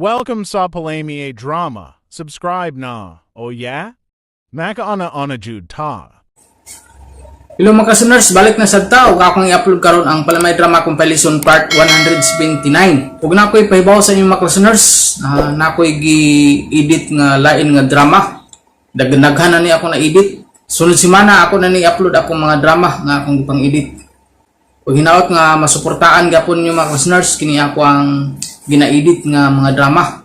Welcome sa Palami Drama. Subscribe na. Oh yeah? Makaana ana jud ta. Hello mga kasuners, balik na sad ta ug akong i-upload karon ang Palamay Drama Compilation Part 179. Ug na ako'y pahibaw sa inyong mga kasuners, na ako'y gi-edit nga lain nga drama. Daghan na ni ako na edit. Sunod semana ako na ni upload akong mga drama nga akong gipang-edit. Ug hinaot nga masuportaan gyapon ninyo mga kasuners, kini ako ang gina-edit nga mga drama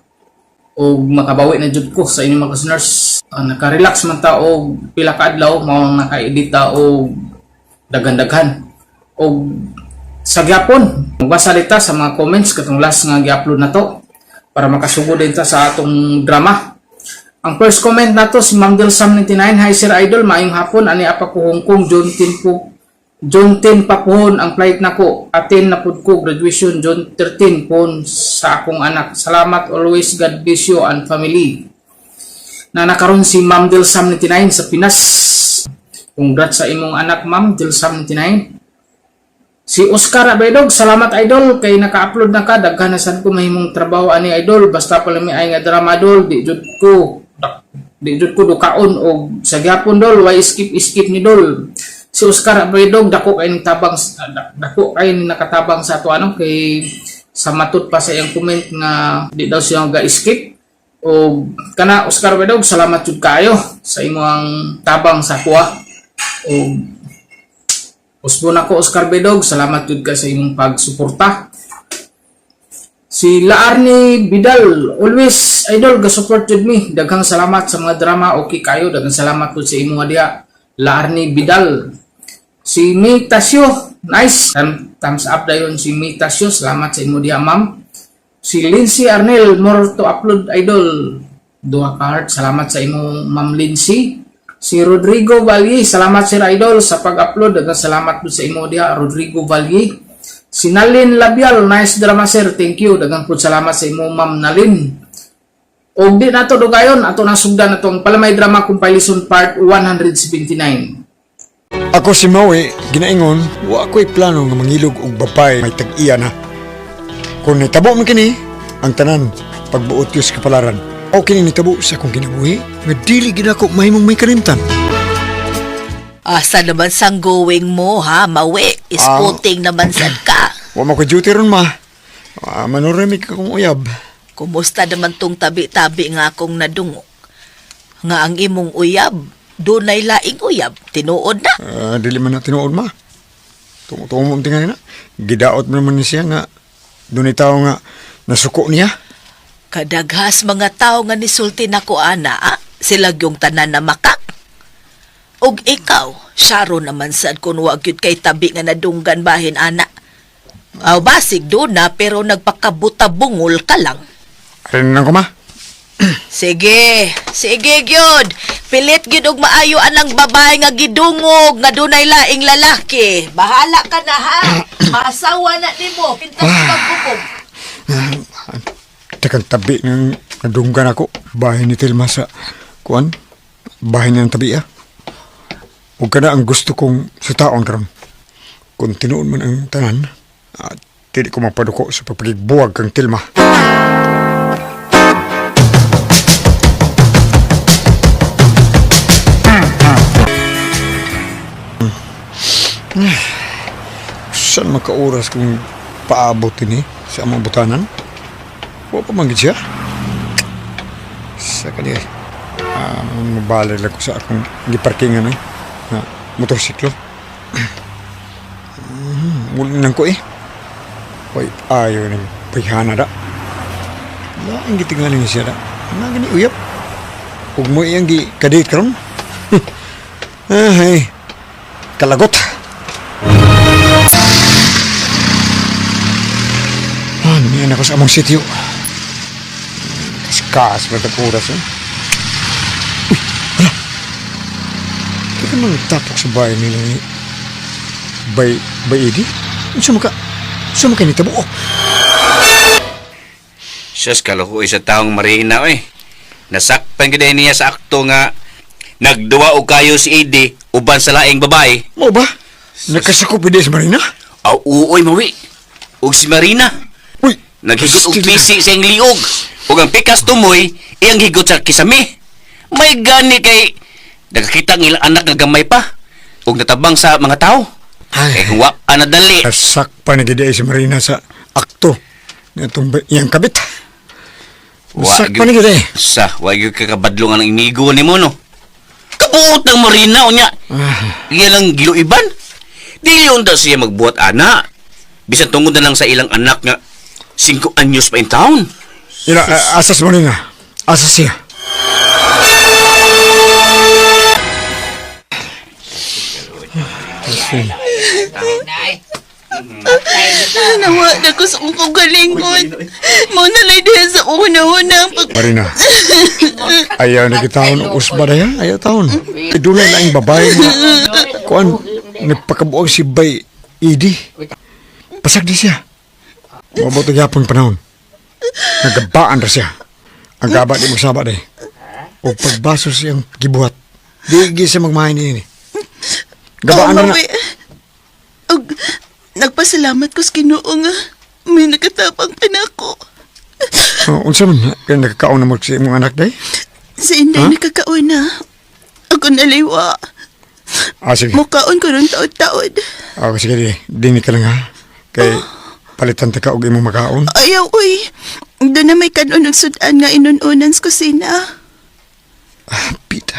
og makabawi na jud ko sa inyong mga listeners. Naka-relax man ta og pila ka adlaw mao ang naka-edit ta og daghan-daghan. Og sa gyapon, magbasa ta sa mga comments katong last nga gi-upload na to para makasugod din ta sa atong drama. Ang first comment nato si Ma'am Del Sam 99. Hi Sir Idol, maayong hapon, ani apa ko Hong Kong June 10 po. June 10 pa pohon ang flight nako. Attend na pud ko graduation June 13 pohon sa akong anak. Salamat always, God bless you and family. Na nakaron si Ma'am Del Sam 99 sa Pinas. Congrats sa imong anak, Ma'am Del Sam 99. Si Oscar Abaydog, salamat idol kay naka-upload na ka, daghan na sad ko mahimong trabaho ani idol, basta palami ay nga drama idol, di jud ko dukaon og sa gyapon dol, why skip skip ni dol. Si Oscar Abaydog, dako kay ning tabang, dako kay ning nakatabang sa ato ano, kay sa matud pa sa iyang comment nga di daw siya ga skip. Og kana Oscar Abaydog, salamat jud kayo sa imong tabang sa kuha. Og usbon ako Oscar Bedog, salamat jud ka sa imong pagsuporta. Si Laarni Vidal, always idol ga support jud mi. Daghang salamat sa mga drama, okay kayo. Daghang salamat pud sa imong diha, Laarni Vidal. Si May Tasio, nice. Thumbs up dayon si May Tasio, salamat sa imo diha, ma'am. Si Lindsay Arnel, more to upload idol. Duha ka heart, salamat sa imo, Ma'am Lindsay. Si Rodrigo Valle, salamat Sir Idol sa pag-upload. Daghang salamat po sa imo diha, Rodrigo Valle. Si Nalin Labial, nice drama sir, thank you. Daghang po salamat sa imo, Ma'am Nalin. Og di nato dugayon, ato nang sugdan atong Palamay Drama Compilation Part 179. Ako si Maui, ginaingon, wa ko'y plano nga mangilog og babae may tag-iya na. Kung nitabo man kini, ang tanan, pagbuot Diyos kapalaran. O kini nitabo sa akong kinabuhi, nga dili gid ako mahimong may kalimtan. Asa naman sang going mo, ha, Mawi? Isputing naman sad ka. Wa man ko duty ron, ma. Manurimig akong uyab. Kumusta naman tong tabi-tabi nga akong nadungog? Nga ang imong uyab, dunay laing uyab, tinuod na. Dili man na tinuod, ma. Tungo mo tingali na. Gidaot mo naman ni siya nga dunay tao nga nasuko niya. Kadaghas mga tao nga nisulti nako ana, sila yung tanan na makak. Og ikaw, syaro naman sad kung wa gyud kay tabi nga nadunggan bahin ana. Aw, basig do na pero nagpakabuta-bungol ka lang. Arin lang ko, ma. Sige, sige gyud. Pilit gyud og maayo anang babae nga gidungog nga dunay laing lalaki. Bahala ka na ha. Maasawa na nimo. Pintas pagbukog. Takang tabi ng nadunggan ako. Bahay ni Tilma sa kuan. Bahay niya ng tabi ah. Ug kana ang gusto kong sa taon karon. Kung tinuod man ang tanan, dili ko mapaduko sa pagpagigbuwag kang Tilma. Saan makaoras kung paabot ini sa among butanan? Wa pa man gid siya. Sa kaniya. Mabalik lang ko sa akong giparkingan eh. Na motorsiklo. Muli nang ko eh. Hoy, ayaw ng payhana da. Laing gitingali niya siya da. Na gani uyap. Ug mo iyang gi kadate karon. Ay, kalagot. Niyan ako sa among sityo. Kaskas ba tag oras eh? Uy, hala. Kaya man tapok sa bahay nila ni Bay Eddie? Unsa man ka nitabo? Oh, Sus, kaluhoy sa taong Marina, oy. Nasakpan gid niya sa akto nga nagduwa og kayo si Eddie uban sa laing babae. Mo ba? Nakasakop din sa Marina? Aw, uoy, Mawi. Ug si Marina, Uy, naghigot og Still- pisi sa iyang liog. Ug ang pikas tumoy, iyang higot sa kisame. May gani kay nagakita ang ilang anak nga gamay pa ug natabang sa mga tao. Ay. Kay kung wa ka nadali, Nasakpan na gid ay si Marina sa akto na itong iyang kabit. Nasakpan na gid ay. Sa, wa gyud ka kabadlong ang inigo nimo no. Kabuot ng Marina unya. Ah. Iya lang giluiban. Dili unta siya magbuhat ana. Bisan tungod na lang sa ilang anak nga 5 anyos pa in town. Ila, asas Marina. Asas siya. Nawa na ko sa kong kagalingon. Mo na lang diha sa una-una ang pag... Marina. Ayaw na kita usba na yan. Ayaw taon. Kay doon na ang babae nga. Kuan, nagpakabuang si Bay Idi. Pasag di siya. Mabot ang yapon panahon. Nagabaan ra siya. Ang gaba di magsaba di. O pagbaso siyang gibuhat. Di gi siya magmahay niini. Gabaan na na. Mawi. Og, nagpasalamat ko sa Ginoo nga may nakatapang pa nako. Oh, unsa man kay nakakaon na mo si imong anak day? Sa inday Huh? nakakauna. Ako naliwa. Ah, sige. Mukaon ko ron taod-taod. Ah, sige di. Dini ka lang ha. Kay palitan ta ka og imong makaon. Ayaw, uy. Doon na may kanon og sudan nga inununan sa kusina. Pita.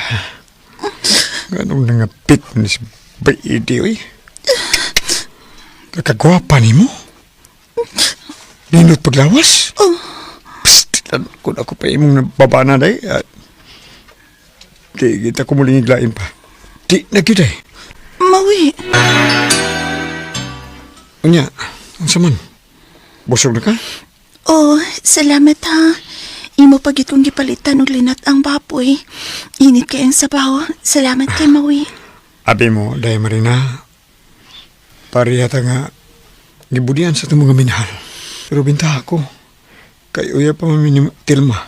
Ganong nangapit ni si Bay-Idi, uy. Kakagwapa ni mo. Nindot paglawas. Oh. Psst, kung ako pa imong nababa na day. At, di kita kumuling iglain pa. Di na gyud ay. Mawi. Unya, unsa man? Busog na ka? Oh, salamat ha. Imo pagit kong gipalitan og linat ang baboy. Init kay ang sabaw. Salamat kay Mawi. Abi mo, day Marina. Pareha ta nga gibudian sa itong mga minahal. Pero binta ako. Kay uya pa man mi ni Tilma.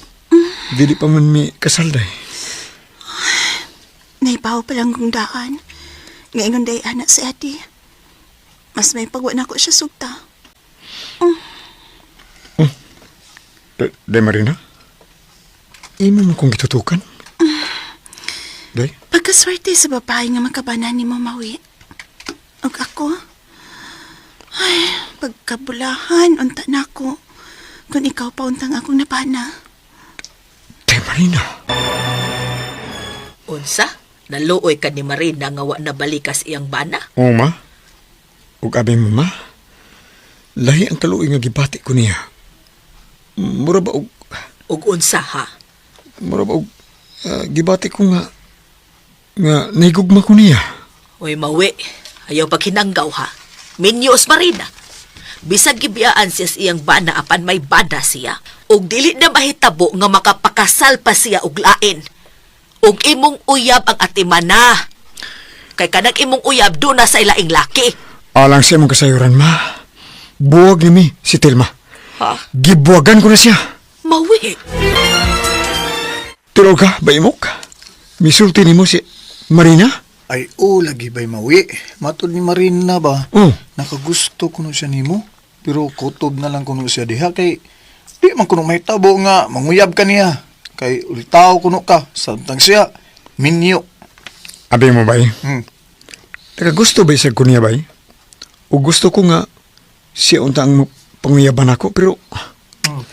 Dili pa man mi kasal day. Naibaw pa lang kong daan. Ngayon day anak si Ate. Mas may pagwa na ko siya sugta. Day Marina? Imo mo kong gitutukan? Day? Pagkaswerte sa babae nga makabana ni mo, Mawi. Og ako, ay, pagkabulahan, unta na ako. Kung ikaw pa untang akong nabana. Day Marina? Unsa? Naluoy ka ni Marina nga wa nabalikas iyang bana? Oo ma. Ug abi mo ma. Lahi ang kaluoy nga gibati ko niya. Mura ba og Ug unsa ha? mura ba og gibati ko nga nga nahigugma ko niya. Uy, mawi. Ayaw paghinanggaw ha. Minyos Marina. Bisag gibiyaan siya sa iyang bana apan may bana siya. Ug dili na mahitabo nga makapakasal pa siya og lain. Ug imong uyab ang atimana. Kay kanang imong uyab do na sa ilaing laki. Alang sa imong kasayuran, ma. Buwag ni mi si Tilma. Ha? Gibuwagan ko na siya. Mawi. Tiro ka, baimok. Misulti nimo si Marina? Ay, oo, lagi ba'y mawi? Matod ni Marina ba? Oh. Nakagusto kuno siya nimo. Pero kutob na lang kuno siya diha kay di man kuno mahitabo nga manguyab ka niya. Kay ultaw kuno ka samtang siya minyo. Abi mo, bay. Nakagusto ba sa ko niya, bay? O gusto ko nga siya unta ang panguyaban ako, pero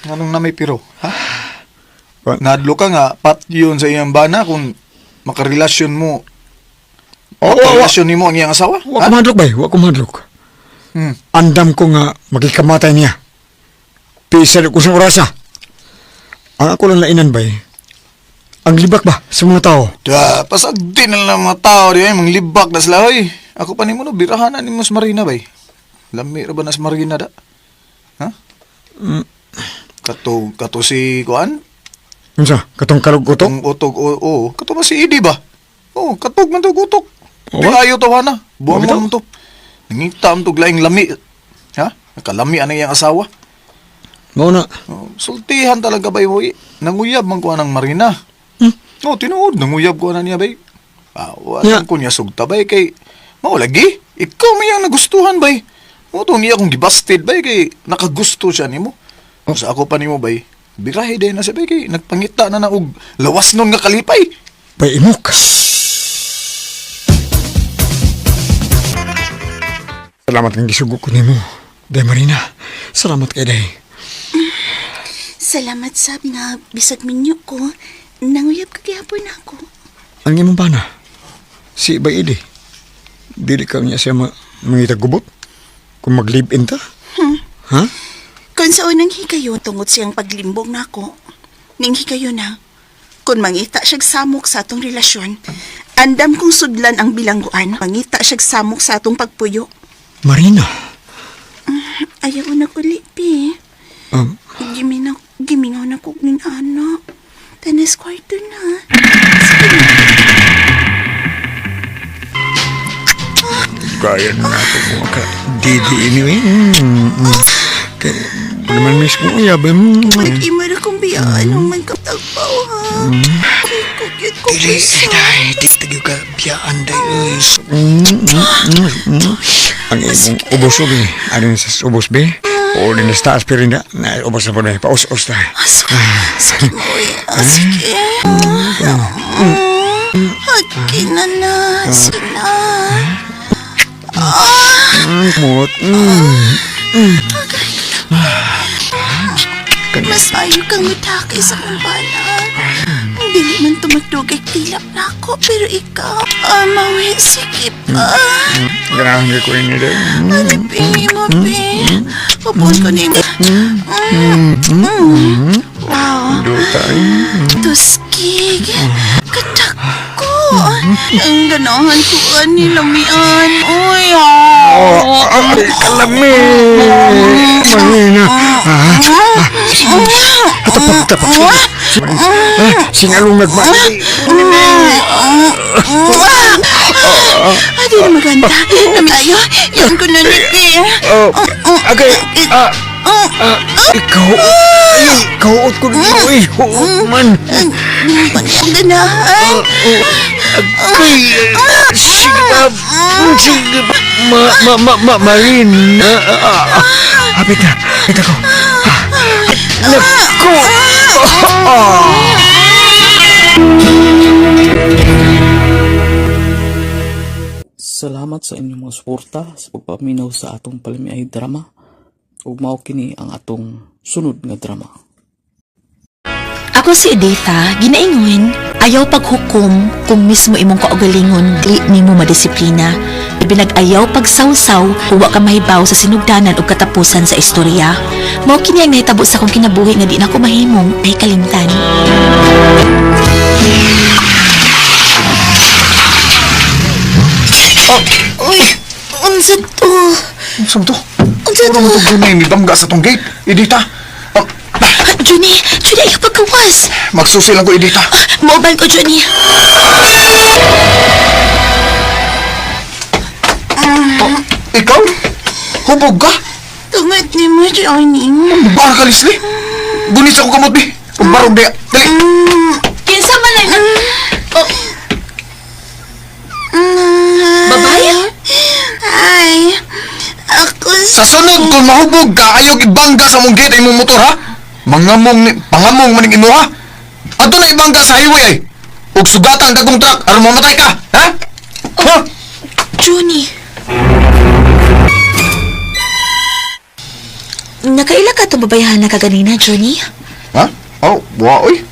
Anong namay pero? Ha? Wa- Nadlo ka nga pat yun sa iyang bana kung makarelasyon mo. Oh, Makarelasyon nimo ang iyang asawa? wa ko mahadlok, bay. Wa ko mahadlok. Andam ko nga magikamatay niya. Pisa ko sa orasa. Ang ako lang lainan, bay. Ang libak ba sa mga tao? Da, pasagdi na lang mga tao di ay manglibak na sila oy. Ako pa nimo no birahan na nimo sa Marina bay. Lami ra ba na sa Marina da? Ha? Kato kato si kuan? Unsa? Katong kalog ko to? Katong utog o oo, kato ba si Idi ba? Oo, katog man to utok. Oo Di ba? ayo to na. Buang Oo, bitaw. mo to. Nangita am to laing lami. Ha? Nakalami anang iyang asawa. Mao na. Oh, sultihan talaga bay hoy. Nanguyab man ko anang Marina. Oh, tinuod nanguyab ko ana niya bay. Ah, wala Ya. ko niya sugta bay kay mao lagi. Ikaw may ang nagustuhan bay. Mo to niya akong gibasted bay kay nakagusto siya nimo. Oh. Sa ako pa nimo bay. Birahe din na siya bay kay nagpangita na na og lawas nun nga kalipay. Paimok. Salamat kang gisugo ko nimo. Day Marina, salamat kay Day. Salamat sab nga bisag minyo ko, nanguyab ka gihapon ako. Ang imong bana, si Bay Idi. Dili ka niya siya mangitag gubot? Kung mag-live-in ta? Ha? Kung sa unang higayon tungod siyang paglimbong nako, ning higayon na, kung mangita siyag samok sa atong relasyon, andam kong sudlan ang bilangguan, mangita siyag samok sa atong pagpuyo. Marina, Ayaw na ko lipi. um, Giminaw na ko ning ano. Tanas kwarto na. Sige na. kaya na ako mo ka. Didi anyway. Kaya, naman miss ko uyab. Nag-ima na kong biyaan ang man katagpaw ha. Ay, kukyut ko Dili, ko day, di tayo ka biyaan day. Ang imong ubos be. Ano sa ubos be? O din sa taas pero na, na ubos na po na. Paus-us ta. Sige, sige mo eh. Sige. Okay na na. Sige na. Mot. Mas ayo kang mutakay sa kong bana. Dili man tumatugay tilap na ako, pero ikaw, mawi, sige pa. Ganahan ka ko ini day. Ano, bi mo, bi? Pupun ko ni mo. Wow. Duta. Tuskig. Katakko. Ang ganahan ko ani lamian. Uy, ah. Ay, kalami. Marina. Tapak, tapak. Singalong nagmali. Ay, di na maganda. Nami tayo. Yan ko na ni Pi. Oh, okay. Ah, ikaw. Ay, ikaw ko dito. Ay, huot man. Ang ganahan. Ay, sige na. Sige. Ma, ma, ma, ma, Marin. Hapit na. Hapit ako. Naku! Salamat sa inyong mga suporta sa pagpaminaw sa atong palamiay drama ug mao kini ang atong sunod nga drama. Ako si Editha, ginaingon, ayaw paghukom kung mismo imong kaugalingon di nimo madisiplina. Ibinag-ayaw pagsawsaw, huwa ka mahibaw sa sinugdanan ug katapusan sa istorya. Mao kini ang nahitabo sa akong kinabuhi nga di na ko mahimong ay kalimtan. Uy, unsa to? Unsa to? Unsa Puro to? mo tong gunay mibangga sa tong gate. Edita. Ah, Johnny, Johnny, ayaw pagkawas. magsusi lang ko Edita. Mobile ko, Johnny. Ikaw? Hubog ka? Tungod ni mo, Johnny. Bara ka, Leslie. Gunit sa ko kamot, bi. Pagbarog di. Dali. Kinsa man lang. Oh. Babae? Ay, ako Sa sunod, kung mahubog ka, ayaw ibangga sa mong gate ay mong motor, ha? Mangamong, ni, pangamong maning imo, ha? Ato na ibangga sa highway, ay. Ug sugatan ang dagong truck, aron mamatay ka, ha? Ha? Johnny. Nakaila ka itong babayahan na kaganina, Johnny? Ha? Oh, wa, oy.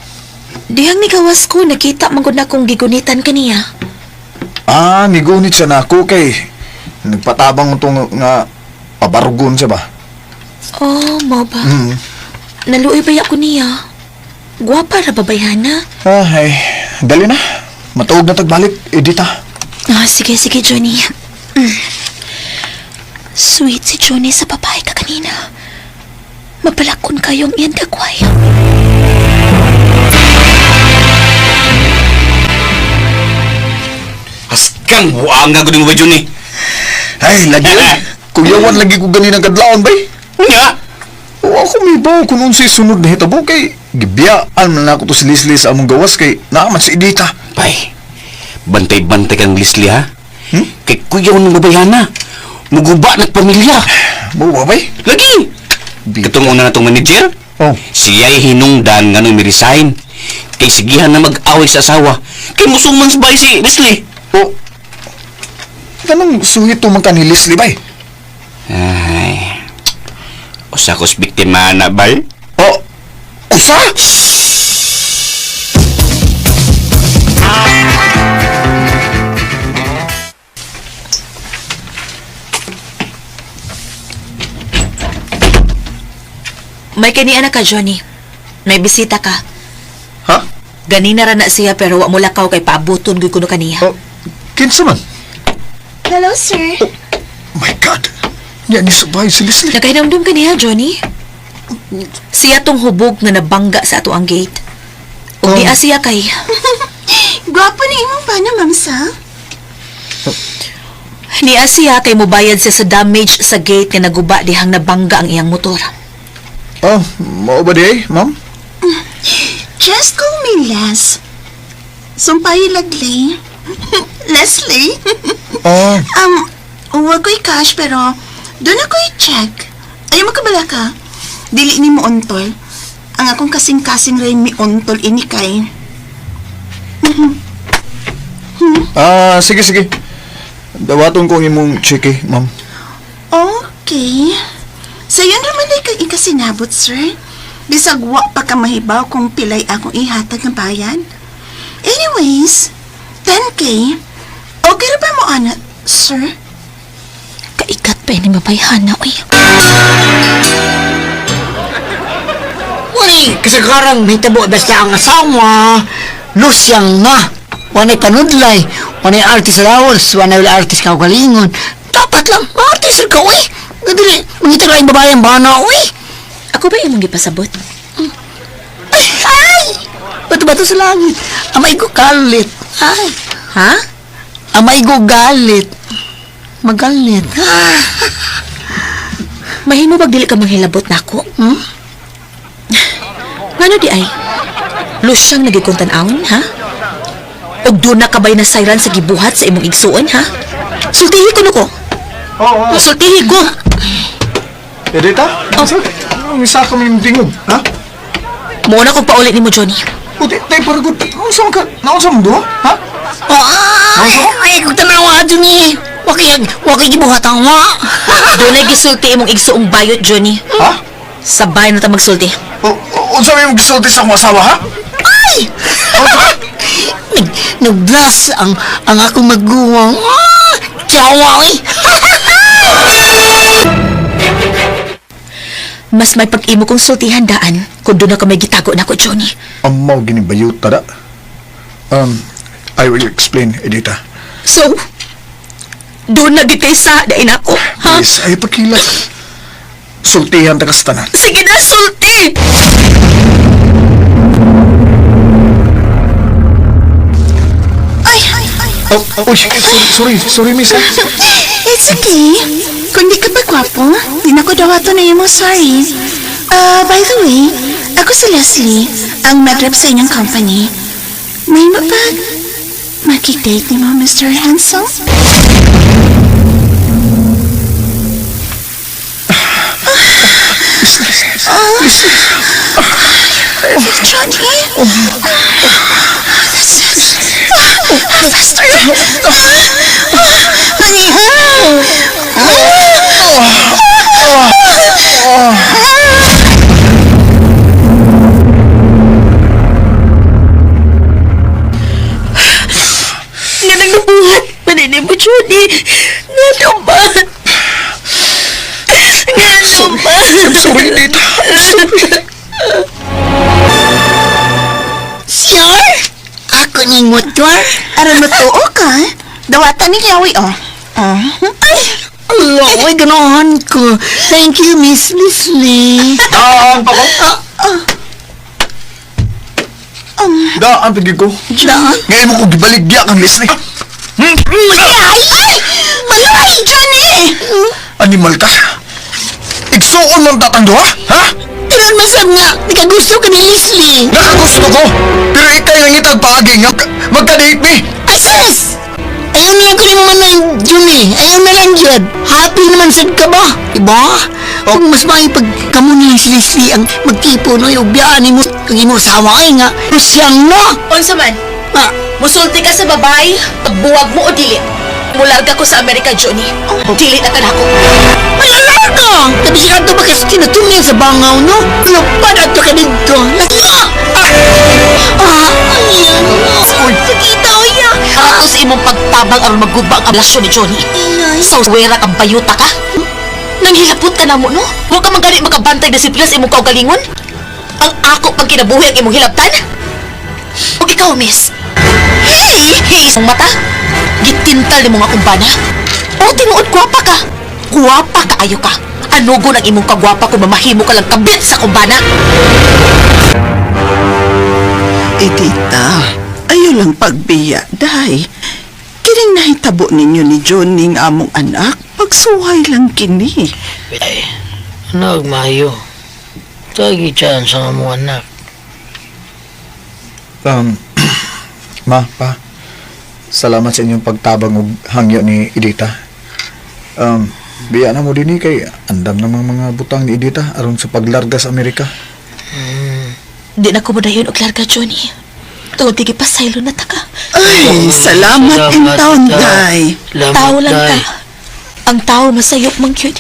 Dihang nikawas ko, nakita man gud na kong gigunitan kaniya. Ah, nigunit siya na ako kay nagpatabang itong nga pabarugon siya ba? Oh, mo ba? Mm. Naluoy ba ko niya? Gwapa ra babayhana. Ah, ay, dali na. Matuog na tagbalik, Edita. Ah, sige, sige, Johnny. Sweet si Johnny sa babae ka kanina. Mapalakon kayong iyan kakway. Haskang buang nga gud mo ba Johnny? Ay, lagi oy. Kuyawan lagi ko ganin ang kadlawon bay. Nya. O ako may bawo kung unsay sunod na hitabo kay gibiyaan man ako to si Leslie sa among gawas kay naaman si Edita. Bay. Bantay-bantay kang Leslie ha. Kay kuyaw ng babayhana. Muguba nag pamilya. Mo ba bay? Lagi. Katong una na tong manager. Oh. Siya'y hinungdan nga nung mi-resign. Kay sigihan na mag-away sa asawa. Kay musuman sa bahay si Leslie. Oh. Ganang suhit to man ka ni Leslie bay. Ay. Usa kos biktima na bal. Oh. Usa? May kaniana ka, Johnny. May bisita ka. Ha? Ganina ra na siya pero wa mo lakaw kay paabuton gyud kuno kaniya. Oh, kinsa man? Hello, sir. My God. Niya ni subay si Leslie. Nakahinamdum ka niya, Johnny? Siya tong hubog nga nabangga sa ato ang gate. Ug Oh. niya siya kay Gwapo na imong bana, ma'am, sa? niya siya kay mobayad siya sa damage sa gate nga naguba dihang nabangga ang iyang motor. Oh, mao ba di ay, ma'am? Just call me Les. Sumpay laglay. Leslie. Oh, Wa ko'y cash pero doon ako'y check. Ayaw mo kabala ka. Dili ni mo untol. Ang akong kasing-kasing rin mi untol ini kay. ah, sige sige. Dawaton ko ang imong cheque, ma'am. Okay. Sa yun naman ay kang ikasinabot, sir. Bisag wa pa ka mahibaw kung pilay akong ihatag ng bayan. Anyways, 10K. Okay ra ba mo, ana, sir? Kaikat pa ini mabayhana oy. Uy, kasagarang mahitabo basta ang asawa. Lusyang nga. Wanay panudlay, wanay artist allowance, wanay wala artist kaugalingon. Dapat lang, artist ka, uy. Dili, mangita lang babae ang bana, uy. Ako ba imong gipasabot? Ay, ay! Bato-bato sa langit. Amay ko galit. Ay, Ha? amay ko galit. Magalit. Ah, Mahimo bag dili ka manghilabot nako? Hmm? Ngano di ay? Lusyang nagikong tan-awon, ha? Og doon na kabay na sayran sa gibuhat sa imong igsuon, ha? Sultihi ko nuko. Oh, oh. Sultihi ko. Edita? Oh. Ang isa ka may tingog, ha? Muna kong pauli nimo, Johnny. Puti, tayo para good. Naunsa man ka? Naunsa man do? Ha? Oh, ay, ay, kung tanawa, Johnny. Wakay, wakay gibuhat ang wa. Doon ay gisulti imong igsuong bayot, Johnny. Ha? Sabay na ta magsulti. O, unsa may imong gisulti sa akong asawa, ha? Ay! Nag, nag-blast ang akong maguwang. Ah! Tiyawa, eh! Mas may pag-imo kong sultihan daan kung doon na ka may gitago nako, Johnny. Amaw gini bayot tada. I will explain, Edita. So, doon na gid kay sa dain ako, ha? Please, ay pakilat. Sultihan ta ka sa tanan. Sige na, sulti! Ay, ay, ay. Oh, oh, sorry, sorry, sorry, miss. ha? It's okay. Kung di ka pa gwapo, di na ko dawato na imo, sorry. By the way, ako si Leslie, ang mag-rep sa inyong company. May mapag makidate ni mo, Mr. Handsome? Oh, Johnny? That's it. Faster! Honey! Nga nang nabuhat, manini mo, Johnny. Nga naman. Nga naman. I'm sorry, Edita. I'm sorry. Sure? Ako ning motor? Aron mo tuo ka? Dawatan ni Yawi, oh. Oh. Ay! Ala, oy, ganahan ko. Thank you, Miss Leslie. Daan pa ko. Daan pigi ko. Daan? Ngayon mo ko gibaligya kang Leslie. Hmm? Ay! Ay! Malay! Johnny! Animal ka. Igsuon mo ang tatang duha, ha? Tinan man sab nga, nakagusto ka ni Leslie. Nakagusto ko. Pero ikay nang itag paagi nga magka-date mi. Ay, sis! Ay, Ayaw na lang ko ni Manay Juni. Ayaw na lang yun. Happy naman sad ka ba? Diba? O mas may pag kamo ni si Leslie ang magtipo no, yung biyaan ni mo ang imo asawa ay nga. Siyang no. Unsa man? Ah, Musulti ka sa babae, pagbuwag mo o dili. Mularga ko sa Amerika, Johnny. Dili na kanako. Ay, alarga! Tabi siya ato ba kasi tinutumiyan sa bangaw, no? Lupad ato ka dito. Ah! Ah! Ayan! Sakita, oya. Ato sa imong pagtabang aron maguba ang relasyon ni Johnny. Sa wera kang bayuta ka. Nanghilapot ka na mo, no? Huwag ka man gani makabantay disiplina sa imong kaugalingon. Ang ako pang kinabuhi ang imong hilabtan. Ug ikaw, miss. Hey! Hey! Ang mata. Gitintal ni mo nga kumbana. O tinuod gwapa ka. Gwapa ka ayo ka. Anugo ng imong kagwapa kung mamahimo ka lang kabit sa kumbana. Edita, ayaw lang pagbiya, day. Kining nahitabo ninyo ni Johnny ng among anak, pagsuhay lang kini. Ay, anak, maayo. Tagi chance ang among anak. Um, ma, pa, salamat sa inyong pagtabang og hangyo ni Edita. Um, biya na mo dinhi kay andam namang mga butang ni Edita aron sa paglarga sa Amerika. Di na ko mo dayon og larga, Johnny. Tungod kay gipasaylo na ta ka. Ay, salamat in taon, day. Salamat, Tao lang day. ta. Ang tao masayop mang cute.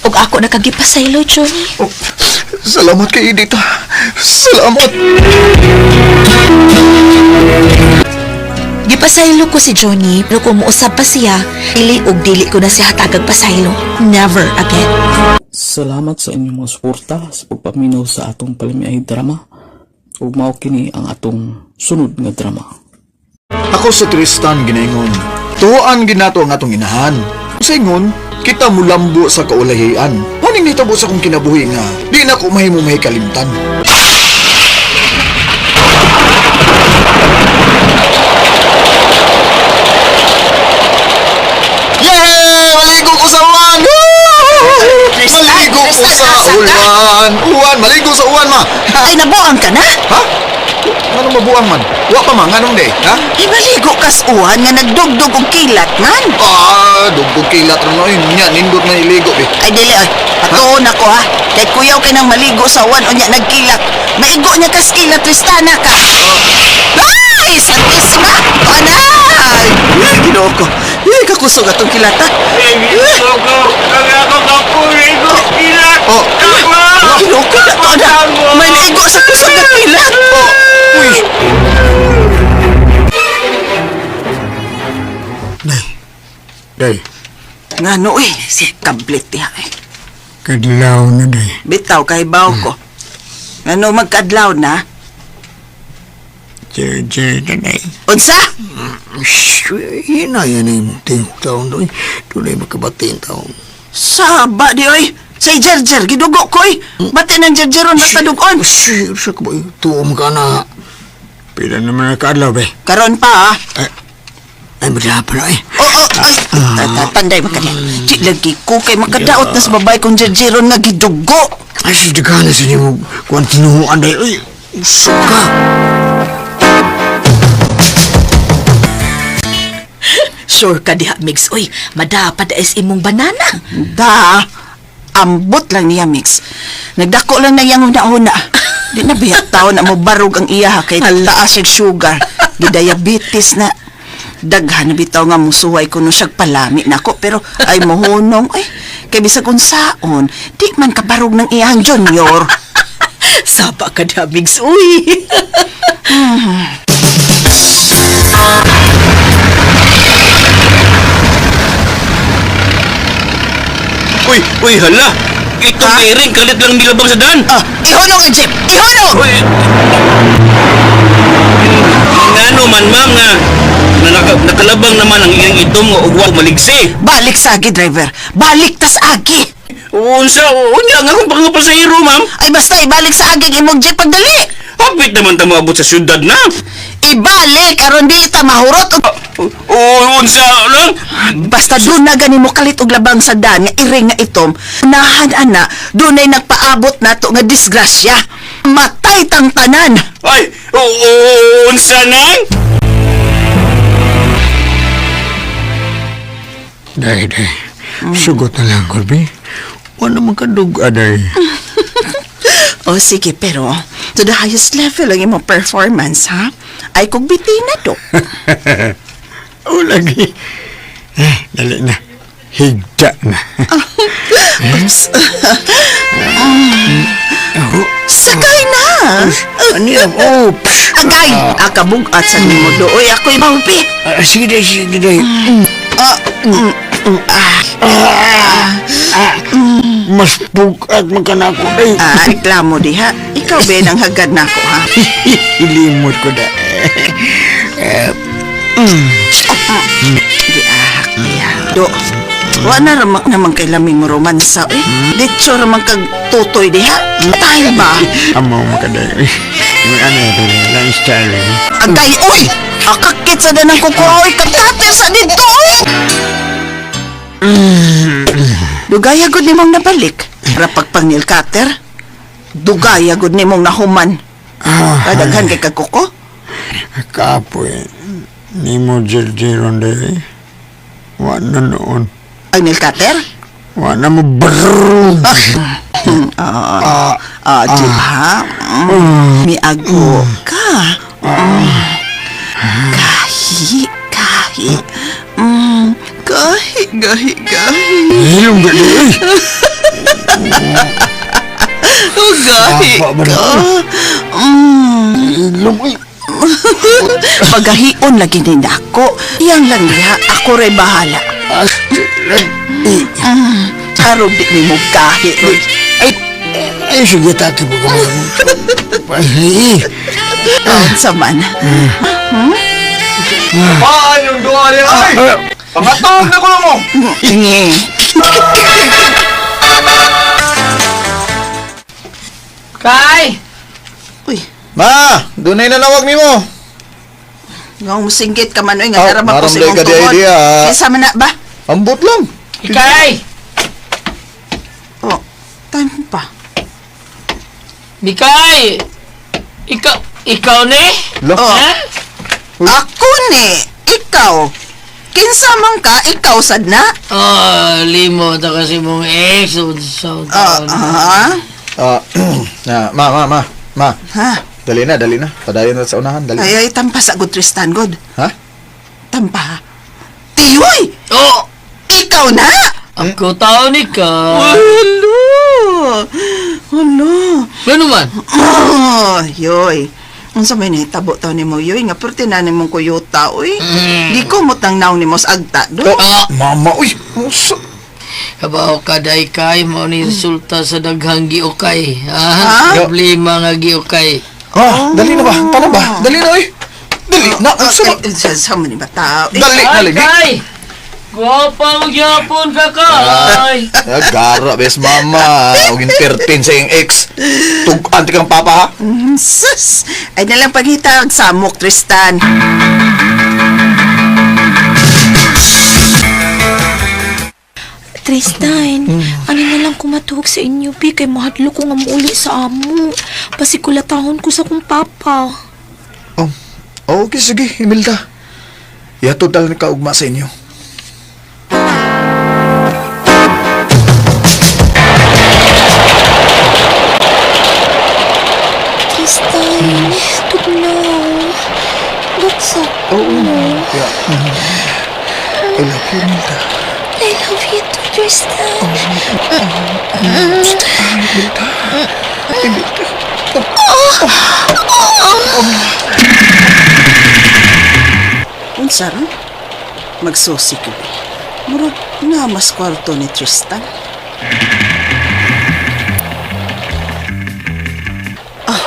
Ug ako nakagipasaylo, Johnny. Oh, salamat kay Edita. Salamat. Gipasaylo ko si Johnny, pero kung muusab pa siya, dili ug dili ko na siya hatagag pasaylo. Never again. Salamat sa inyong mga suporta sa pagpaminaw sa atong palamiay drama. Ug mao kini ang atong sunod nga drama. Ako sa Tristan ginaingon. Tuan ginato ang atong inahan. Sa ingon, kita mulambo sa kaulahian. Maning nitabo sa kong kinabuhi nga, di na ko mahimo mahikalimtan. Yay! Maligo ko sa uwan! Woo! Tristan, Maligo ko Tristan, sa asa ka? ulan! Uwan! Maligo sa uwan, ma! Ay, nabuang ka na? Ha? Nganong mabuang man? Wa pa ma, nganong day? Ha? Ay, maligo kas uwan nga nagdugdug og kilat man. Ah, dugtog kilat ron oy. Nya nindot na iligo be. Ay, dili, ay. Patuon ako, ha? Kay kuyaw kay nang maligo sa uwan unya nagkilat. Maigo niya kas kilat, Tristana ka. Ay, Santisima! Anay! Ay, Ginoo ko. Ay, kakusog atong kilata. Oh, Ginoo ko na to, ana. May naigo sa kusog nga kilat. oh, uy. Day. Day. Ngano, eh. Si kablit diha, eh. Kadlaw na, day. Bitaw kay baw ko. Ngano magkadlaw na? Jer, jer na, day. Unsa? Shh, hinaya na yung tingog taon doon. Doon ay magkabatiin taon. Saba di oy. Say Jerjer, gidugo ko oy. Bati ng Jerjeron basta dugon. Shh, sa ka ba? Tuom ka na. Pila naman na kaadlaw, be. Karon pa ah. Ay, madala pa na eh. Oo, ay. Tanday makanya. Di lagi ko kay makadaot na sa babae kong Jerjeron nga gidugo. Ay, si Dagana sa nimo. Kuan tinuhuan dahil. Ay, usok ka. Sure ka diha, Migs. Uy, madapad is imong banana. Da, ambot lang niya mix. Nagdako lang na iyang una-una. Di na biya tao na mo barog ang iya ha, kay taas yung sugar. Gidiabetes na. Daghan na bitaw nga musuway kuno siyag palami nako pero ay mohunong ay kay bisag unsaon di man kabarog ng iyang junior. Saba ka diha, Migs. Uy. Uy, uy, hala. Itong iring kalit lang nilabang sa daan. Ah, ihunong ang jeep! Ihunong! Uy. Ngano man ma'am nga na nakalabang naman ang iyang itom nga ugwa maligsi. Balik sa agi, driver. Balik tas agi. Unsa unya nga akong pangapasahero ma'am. Ay basta ibalik sa agi ang imong jeep pagdali. Hapit naman ta moabot sa syudad na. Ibalik aron dili ta mahurot og Unsa lang? Basta doon na gani mo kalit og labang sa dan nga iring nga itom, nahan ana, dunay nagpaabot nato nga disgrasya. Matay tang tanan. Ay, unsa nang? Day, day. Sugot na lang, Corby. Wala naman kadug, aday. O sige, pero to the highest level ang imong performance, ha? Ay kog bitina do. O, lagi. Eh, dali na. Higda na. Oops. Sakay na! Ano yan? Oh, psh. Agay! Akabugat sa nimo do. Uy, ako'y maupi. Ah, sige, day, sige, day. Ah, ah, Mas bugat man ka na ako, day. ah, reklamo diha. Ikaw ben ang hagad nako, ha? Ilimot ko da. Di ahak diha. Do. Wa na ramak naman kay laming mo romansa, eh. Ditso raman kag tutoy diha. Tayo ba? Amo mo ka, day. Yung ano, day, lang style, eh. Agay, uy! Akakit sa danang kuko, uy! Katater sa dito, uy! Dugay agad nimong nabalik. Rapag pang nilkater. Dugay agad nimong nahuman. Kadaghan kay kagkuko. Kapoy. Ni mo jil-jilon, day. Wa na noon. Ang nilkater? Wa na mo brrrr. Ah, ah, di ba? Mm. Miago ka. Mm. Gahi, gahi. Gahi, gahi, gahi. Hilong ka, day. Oh, gahi Apa ba na? ka. Mm. Hilong, uy. Pagahion lagi ni nako. Iyang lang diha, ako ray bahala. Ah, lagi. Arog di ni mo gahi. Roy. Ay, ay, sige, tati mo ka. Ay, Unsa man. Paan yung duha niya, ay! Pangatog na ko lang mo! Nge. Kay! Uy, Ma, dunay nanawag nimo. ngong musinggit ka man oy nga Aw, narama ko sa maramday imong ka di tungod. idea. Kinsa man na ba? Ambot lang. Ikay! Oh, time pa. Mikay! Ikaw, ikaw ni? Lo. Oh. Ha? Ako ni, ikaw. Kinsa man ka, ikaw sad na? Oh, limo ta kasi mong ex. So, Ah, ah, Ah, na, ma, ma, ma, ma. ha? Dali na, dali na. Padayon na sa unahan, dali. Ay, ay, tampa sa good Tristan, good. Ha? Tampa. Tiyoy! Oh! Ikaw na! Ako tao ni ka. Hello! Hello! Ano man? Oh, yoy. Unsa may nahitabo taw nimo yoy nga perti na nimong kuyota uy. Di ko mutang naong nimo sa agta do. Oh, Ah. mama, uy. Usa. Kabaw ka day kay, mao ni resulta sa daghang giukay. Ha? Ha? Problema nga giukay. Ah, dali na ba? Tama ba? Dali na, uy. Dali na, usa ba? Ay, sa man ni bata. Eh, Dali na, Ay, lagi. kay! Gwapa mo gyapon ka kay! Ah, gara, bes mama. Og entertain sa iyong ex. Tug-an ti kang papa, ha? Sus! Ay nalang paghita ang samok Tristan. Tristan, ano na lang kumatuog sa inyo, Bi, kay mahadlo ko nga muuli sa amo. Pasikulatahon ko sa kong papa. Oh, okay, sige, Imelda. Yato dal ni kaugma sa inyo. Tristan, tugnaw. Luksa ko. Yeah. I love you, Imelda. I love you too, Tristan. Unsa ron? Magsusi ko. Murag na mas kwarto ni Tristan. Ah,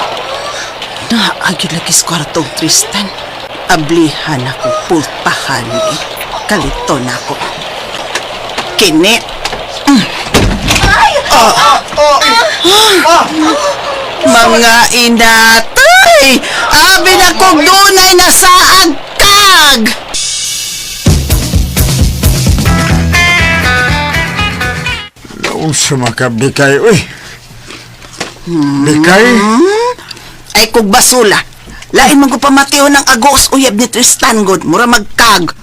naagi lagi sa kwarto ang Tristan. Ablihan ako, pultahan eh. Kalito na ako. Kini. Ah! Mga inatay! Abi na kong dunay na saag kag! Unsa makabikay, uy. Bikay? Ay kog basula. Lain man ko pamatiho ng agos uyab ni Tristan god, mura magkag.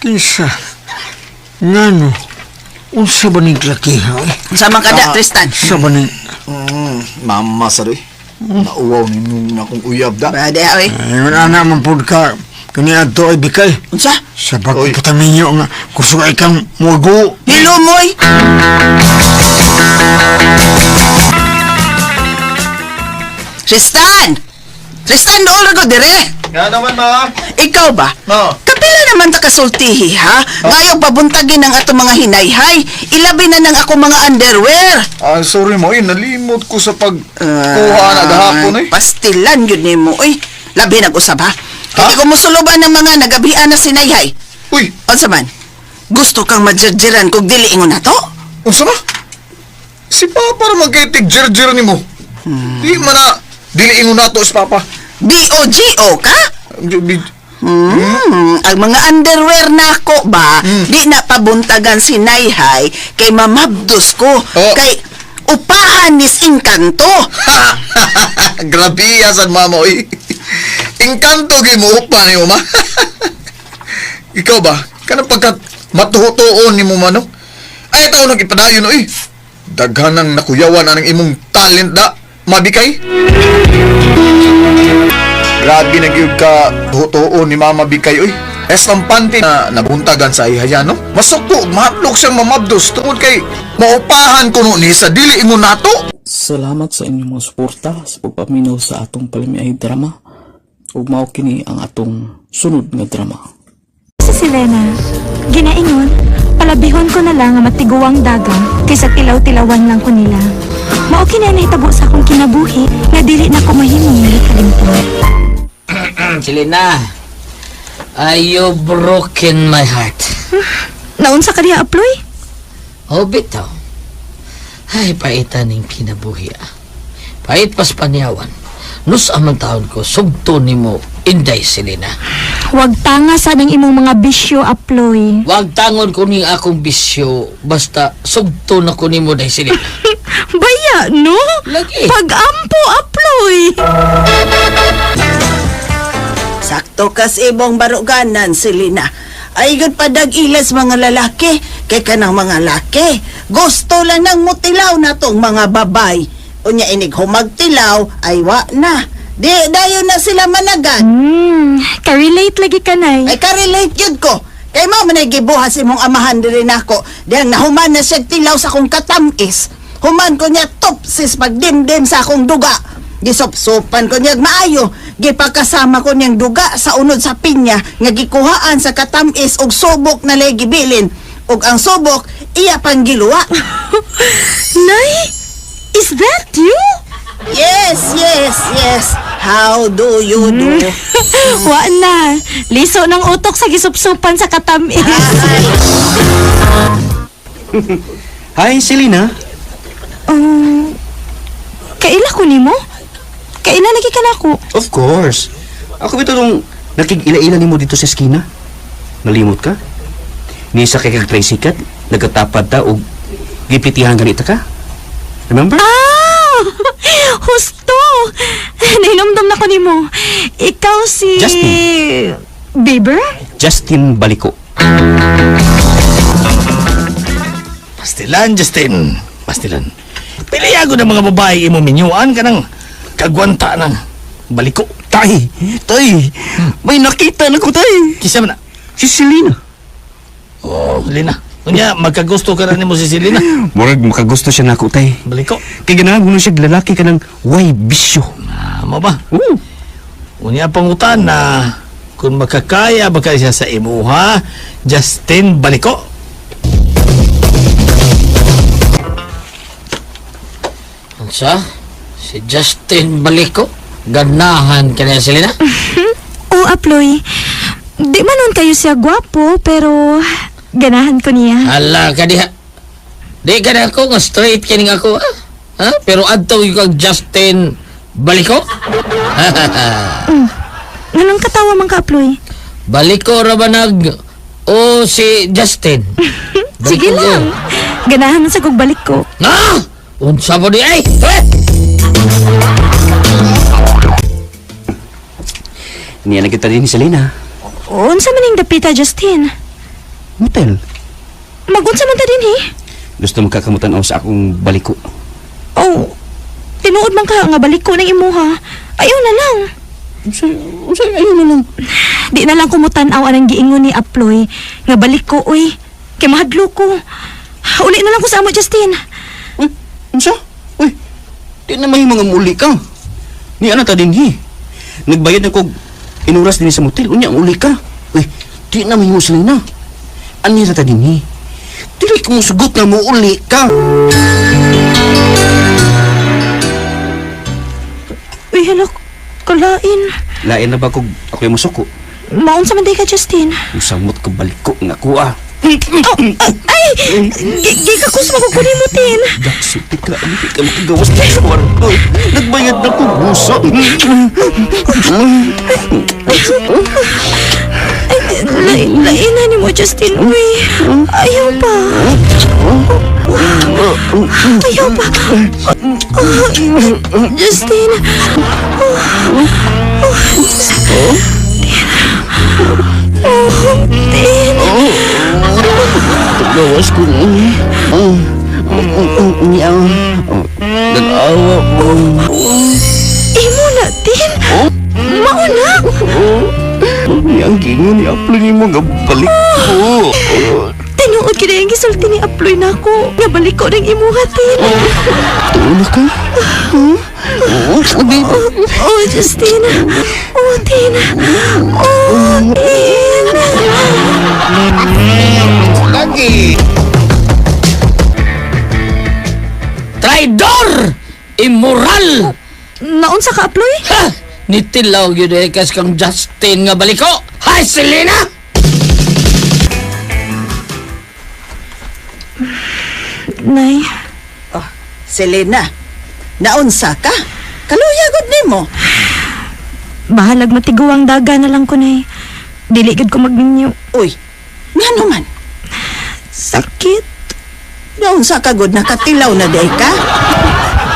Kinsa? Ngano? Unsa ba ning lakiha eh? Unsa man kada, Tristan? Unsa ba ning... Mama sa doy. Nauwaw ninyo na akong uyab da. Ba, diha, oy. Ingon ana man pud ka kani adto ay bikay. Unsa? Sa bag Oy. pataminyo nga kusog ay kang mugo. Hilumoy! Tristan! Tristan, dool ra ko dire. Nga naman, ma. Ikaw ba? Ma. Kapila naman ta kasultihi, ha? Ngayon pabuntagin ang ato mga hinayhay. Ilabi na ng ako mga underwear. Ah, sorry mo, eh, nalimot ko sa pagkuha na gahapon eh. Pastilan yun nimo, oy. Labi nag-usab, ha? Kaya ko musuluban ng mga nagabian na sinayhay. Uy, Unsa man? Gusto kang majerjeran kung dili ingon na to? unsa ba? Si Papa ra man kay tig-jer-jer nimo. Di man na dili ingon nato si Papa. B-O-G-O ka? Ang mga underwear nako ba, di na pabuntagan si Nayhay kay mamabdos ko. Oh. Kay upahan nis inkanto. Grabe yasan mama oy. Engkanto gyud mo upa nimo ma. Ikaw ba? Kanang pagkat matuhutuon nimo man no? Ay taon nang ipadayon oy. Daghan ang nakuyawan anang imong talent da, mabikay. Grabe na gyud ka tuhutuon ni Mama Bikay oy. Estampante na nabuntagan sa ihayan no. Masuko ug mahadlok siyang mamabdos tungod kay maupahan kuno ni sa dili ingon nato. Salamat sa inyong mga suporta sa pagpaminaw sa atong palamiay drama. Ug mao kini ang atong sunod nga drama. Si Selena, ginaingon, palabihon ko na lang nga matiguang dagang kaysa tilaw-tilawan lang ko nila. Mao kini ang nahitabo sa akong kinabuhi nga dili na ko mahimong kalimtan. Selena, ay you broken my heart. Naunsa ka diha, Aploy? Oh, bitaw. Ay, paitan ning kinabuhi ah. Pait pas panyawan. Nus amang taon ko, sugto nimo, Inday Selena. Huwag tanga sa nang imong mga bisyo, Aploy. Wag tangon ko ning akong bisyo, basta sugto na ko nimo, Day Selena. Baya, no? Lagi. Pag-ampo, Aploy! Sakto kas ibong baruganan, Selena. Ay gud padag ilas mga lalaki kay kanang mga laki. Gusto lang nang mutilaw na tong mga babay. Unya inig humagtilaw ay wa na. Di dayon na sila managan. Ka-relate lagi ka, Nay. Ay ka-relate yun ko. Kay mao man ay gibuhat sa imong amahan diri nako. Diyang nahuman na siya tilaw sa akong katamis. Human ko niya topsis pagdimdim sa akong duga. Gisopsopan ko niya maayo. Gipakasama ko niyang duga sa unod sa pinya nga gikuhaan sa katamis og subok na lay gibilin. Ug ang subok iya pang giluwa. Nay, is that you? Yes, yes, yes. How do you do? Wa na. Liso ng utok sa gisupsupan sa katamis. Hi, Selena. Kaila ko nimo? Kaila lagi ka nako. Of course. Ako ito nung nakig-ila-ila nimo dito sa eskina. Nalimot ka? Ni sa kay kag tricycle, nagkatapad ta og gipitihan ganita ka. Remember? Ah! Husto! Nahinomdom na ko nimo. Ikaw si... Justin. Bieber? Justin Baliko. Pastilan, Justin. Pastilan. Piliyago ng mga babae imo minyuan ka ng kagwanta ng baliko. Tay! Tay! May nakita na ko, tay! Kisa man na. Si Selena. Oh, Lina. Unya, magkagusto ka na nimo si Selena. Murag makagusto siya nako, tay. Baliko. Kay ganahan ko na siya lalaki ka ng way bisyo. Ah, mo ba? Oo. Unya pangutan na kung makakaya ba kaya siya sa imuha, Justin Baliko. Unsa? Si Justin Baliko? Ganahan ka niya, Selena? Oo, Aploy. Di man nun kayo siya gwapo, pero ganahan ko niya. Hala ka diha. Di ka na ako, nga straight kining ako, ha? Ha? Pero adto yung kang Justin Baliko? Anong katawa man ka, Aploy? Baliko ra ba nag o si Justin? Sige Baliko lang. Ganahan man sa kog balik ko. Na! Unsa mo di ay? Eh! Niya na kita din ni Selena. Unsa man ning dapita, Justin? Motel. Magunsa man ta dinhi? Gusto mo kakamutan sa akong baliko. Oh, tinuod man ka nga balik ko ng imuha. Ayaw na lang. Unsa ayaw na lang. Di na lang kumutan-aw anang giingon ni Aploy nga balik ko oy. Kay mahadlo ko. Uli na lang ko sa amo, Justin. Uy, unsa? Uy, di na mahimo nga muli ka. Ni ana ta dinhi. Nagbayad na kog inuras dinhi sa motel. Unya uli ka. Uy, di na mahimo Selena. Ani ra ta dinhi. Dili ko musugot nga muuli ka. Uy, hala, kalain. Lain na ba kog ako'y musuko? Maunsa man day ka, Justin. Usamot ka baliko nga kuha. Oh, ay! Gikakus makukulimutin. Daksuti ka, hindi ka makagawas ng kwarto. Nagbayad na kog buso. Ay, lainan ni mo, Justin. Uy, ayaw pa. Ayaw pa. Oh, Justin. Oh, oh, Justin. Oh, Tin. Gawas ko na. Nag-awa mo. Imo na, Tin. Mauna. Ang gingon ni Aplo ni mo nga balik ko. Tinuod kita yung gisulti ni Aploy na ako. Nga balik ko ng imuha, Tin. Tuon na ka? Oh, di. Oh, Justin. Oh, Tin. Oh, Tin. Lagi. Traidor! Immoral! Naunsa ka, Aploy? Ha! Nitilaw yun eh, kas kang Justin nga baliko! Hi, Selena! Nay, Oh, Selena, naunsa ka? Kaluya gud nimo. bahalag matiguang daga na lang ko, Nay. Dili gud ko magminyo. Uy, ngano man? Sakit. Naunsa ka gud nakatilaw na day ka?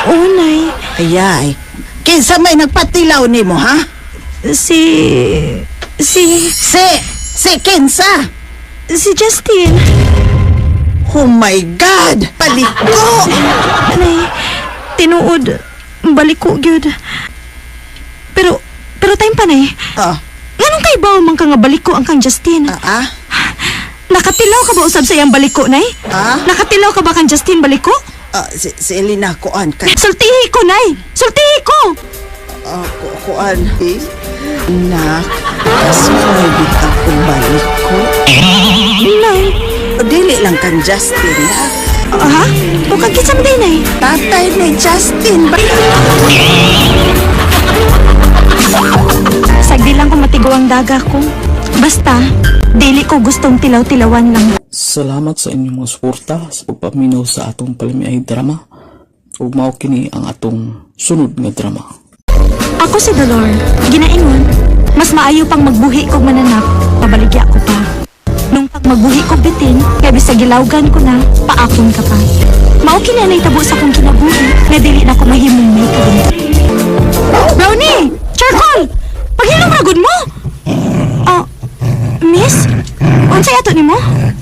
Oh, Nay. Ayay. Kinsa may nagpatilaw nimo ha? Si... Si... Si kinsa? Si Justin. Oh my God! Paliko! Nay, tinuod. Balik ko, gyud. Pero, pero time pa, Nay. Oh, Nganong kay bawo man ka nga balik ko ang kang Justin? ah, ah, Nakatilaw ka ba usab sa iyang baliko, Nay? Ah? Nakatilaw ka ba kang Justin baliko? ah, si Elena, kuan ka. Sultihi ko, Nay! Sultihi ko! Ah, kuan. Eh, Nak, kasuhay bitaw kong balik ko. Nay, Dili lang kan Justin, nak. ha? O kag kinsa man day, Nay? Tatay ni Justin ba? Sagdi lang kung matigo ang daga ko. Basta, dili ko gustong tilaw-tilawan lang. Salamat sa inyong mga suporta sa pagpaminaw sa atong palamiay drama. Ug mao kini ang atong sunod nga drama. Ako si Dolor, ginaingon, mas maayo pang magbuhi kog mananap, pabaligya ko pa. Nung pag magbuhi kog bitin, kay bisag gilawgan ko na, paakon ka pa. Mao kini ang nahitabo sa akong kinabuhi, nga dili na ko mahimong may karon. Brownie! Charcoal! Paghilom ra gud mo! Ah, miss? Unsay ato nimo?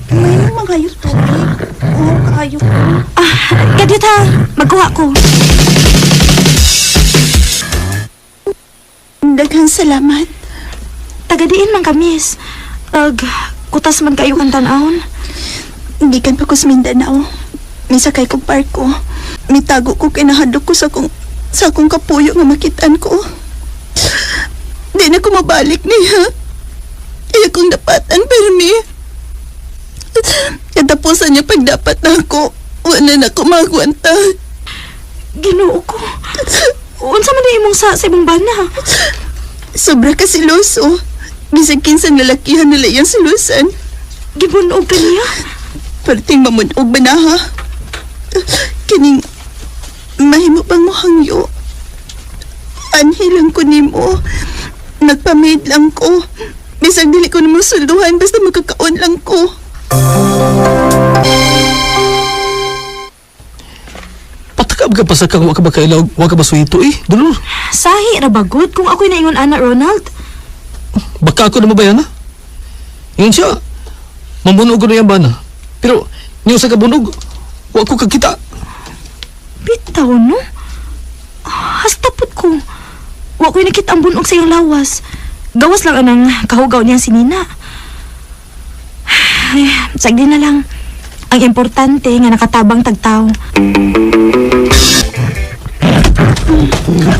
May mga tubig. Oh, kaayo ko. Ah, kadyot ha, magkuha ko. Daghang salamat. Tagadiin man ka, miss. Ag, kutas man kayo kang tan-awon. Gikan pa ko sa Mindanao. Misakay kong parko. Mitago ko kinahadlok ko sa akong kapuyo nga makitaan ko. Di na ko mabalik niya. Iya kong dapatan, permi. Katapusan niya pagdapat na ako. Wala na ko magwanta. Ginoo ko. Unsa man di imong sa imong bana? Sobra ka siloso. Bisag kinsan lalakihan nila iyang silusan. Gibunog ka niya. Perting mamunog ba na ha? Kining mahimo bang mohangyo? Anhi lang ko nimo. Nagpamid lang ko. Bisag dili ko nimo sulduhan basta magkakaon lang ko. Patakab ka pa sa kang wa ka ba kailaw, wa ka ba suhito eh. Dolor, Sahi ra bagod kung ako'y naingon ana Ronald. baka ako na mabayan na. Ngayon siya, Mabunog ko na yung bana. Pero, niyo sa kabunog, wa ko kagkita. Bitaw, no? Hasta pud ko. Wa ko'y nakita ang bunog sa iyang lawas. Gawas lang anang kahugaw niya si Nina. Ay, sagdi na lang. Ang importante nga nakatabang tagtaw.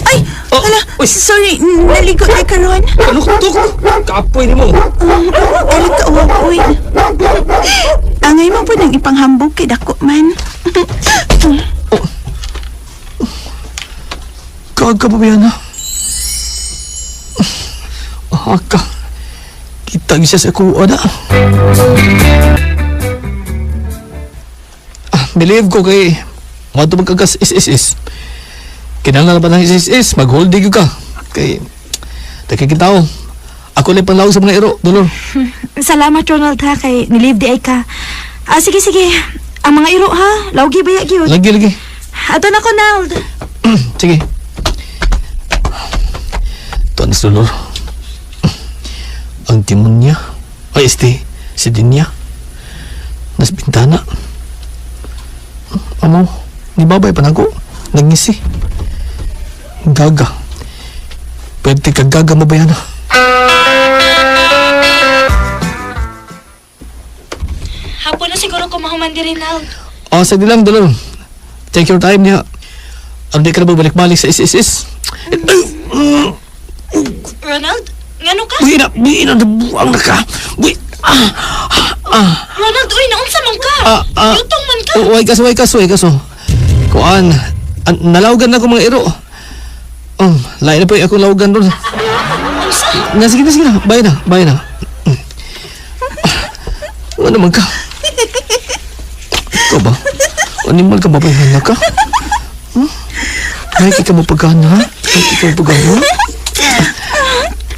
Ay, Oh, hala, uy. sorry, naligo na karon. Kaluktok! Kapoy ni mo. Dali ka uwag, uy. Angay mo po ng ipanghambog kay dako man. Kag ka ba yan, ha? Aka. Kita siya sa kuha na. Ah, believe ko kay Mato magkagas SSS. Kinahanglan ba ng SSS? Mag-holding ka. Kay nakikita ko. Ako lang panglawag sa mga iro, Dolor. Salamat, Ronald, ha, kay nilive di ay ka. Ah, sige, sige. Ang mga iro, ha? Lawgi ba gyud? Lagi, lagi. Ato na ko, Nald. Sige. Tuan si Dolor. Ang timon niya. Ay, este, si Dinya. Nas bintana. Amo, ni babay pa nako. Nangisi. Gaga. Pwede ka gaga mo ba yan? ah? Hapon na siguro ko mahuman di, Ronald. Oh, sige lang, Dolor. Take your time niya. Hindi ka na babalik-balik sa SSS. Ronald, ngano ka? Buhi na, buhi na, nabuang na ka. Buhi, ah, ah. Ronald, uy, naunsa man ka? Ah, ah. Yutong man ka. Way kaso, way kaso, way kaso. Kuan, an, nalawgan na ko mga iro. Lain na po yung akong lawgan ron. Unsa? Na, sige na, sige na. Bye na, bye na. Ano naman ka? Ikaw ba? Animal ka ba ba? Hana ka? Hmm? May ka mo pagkana, ha? May ka mo pagkana?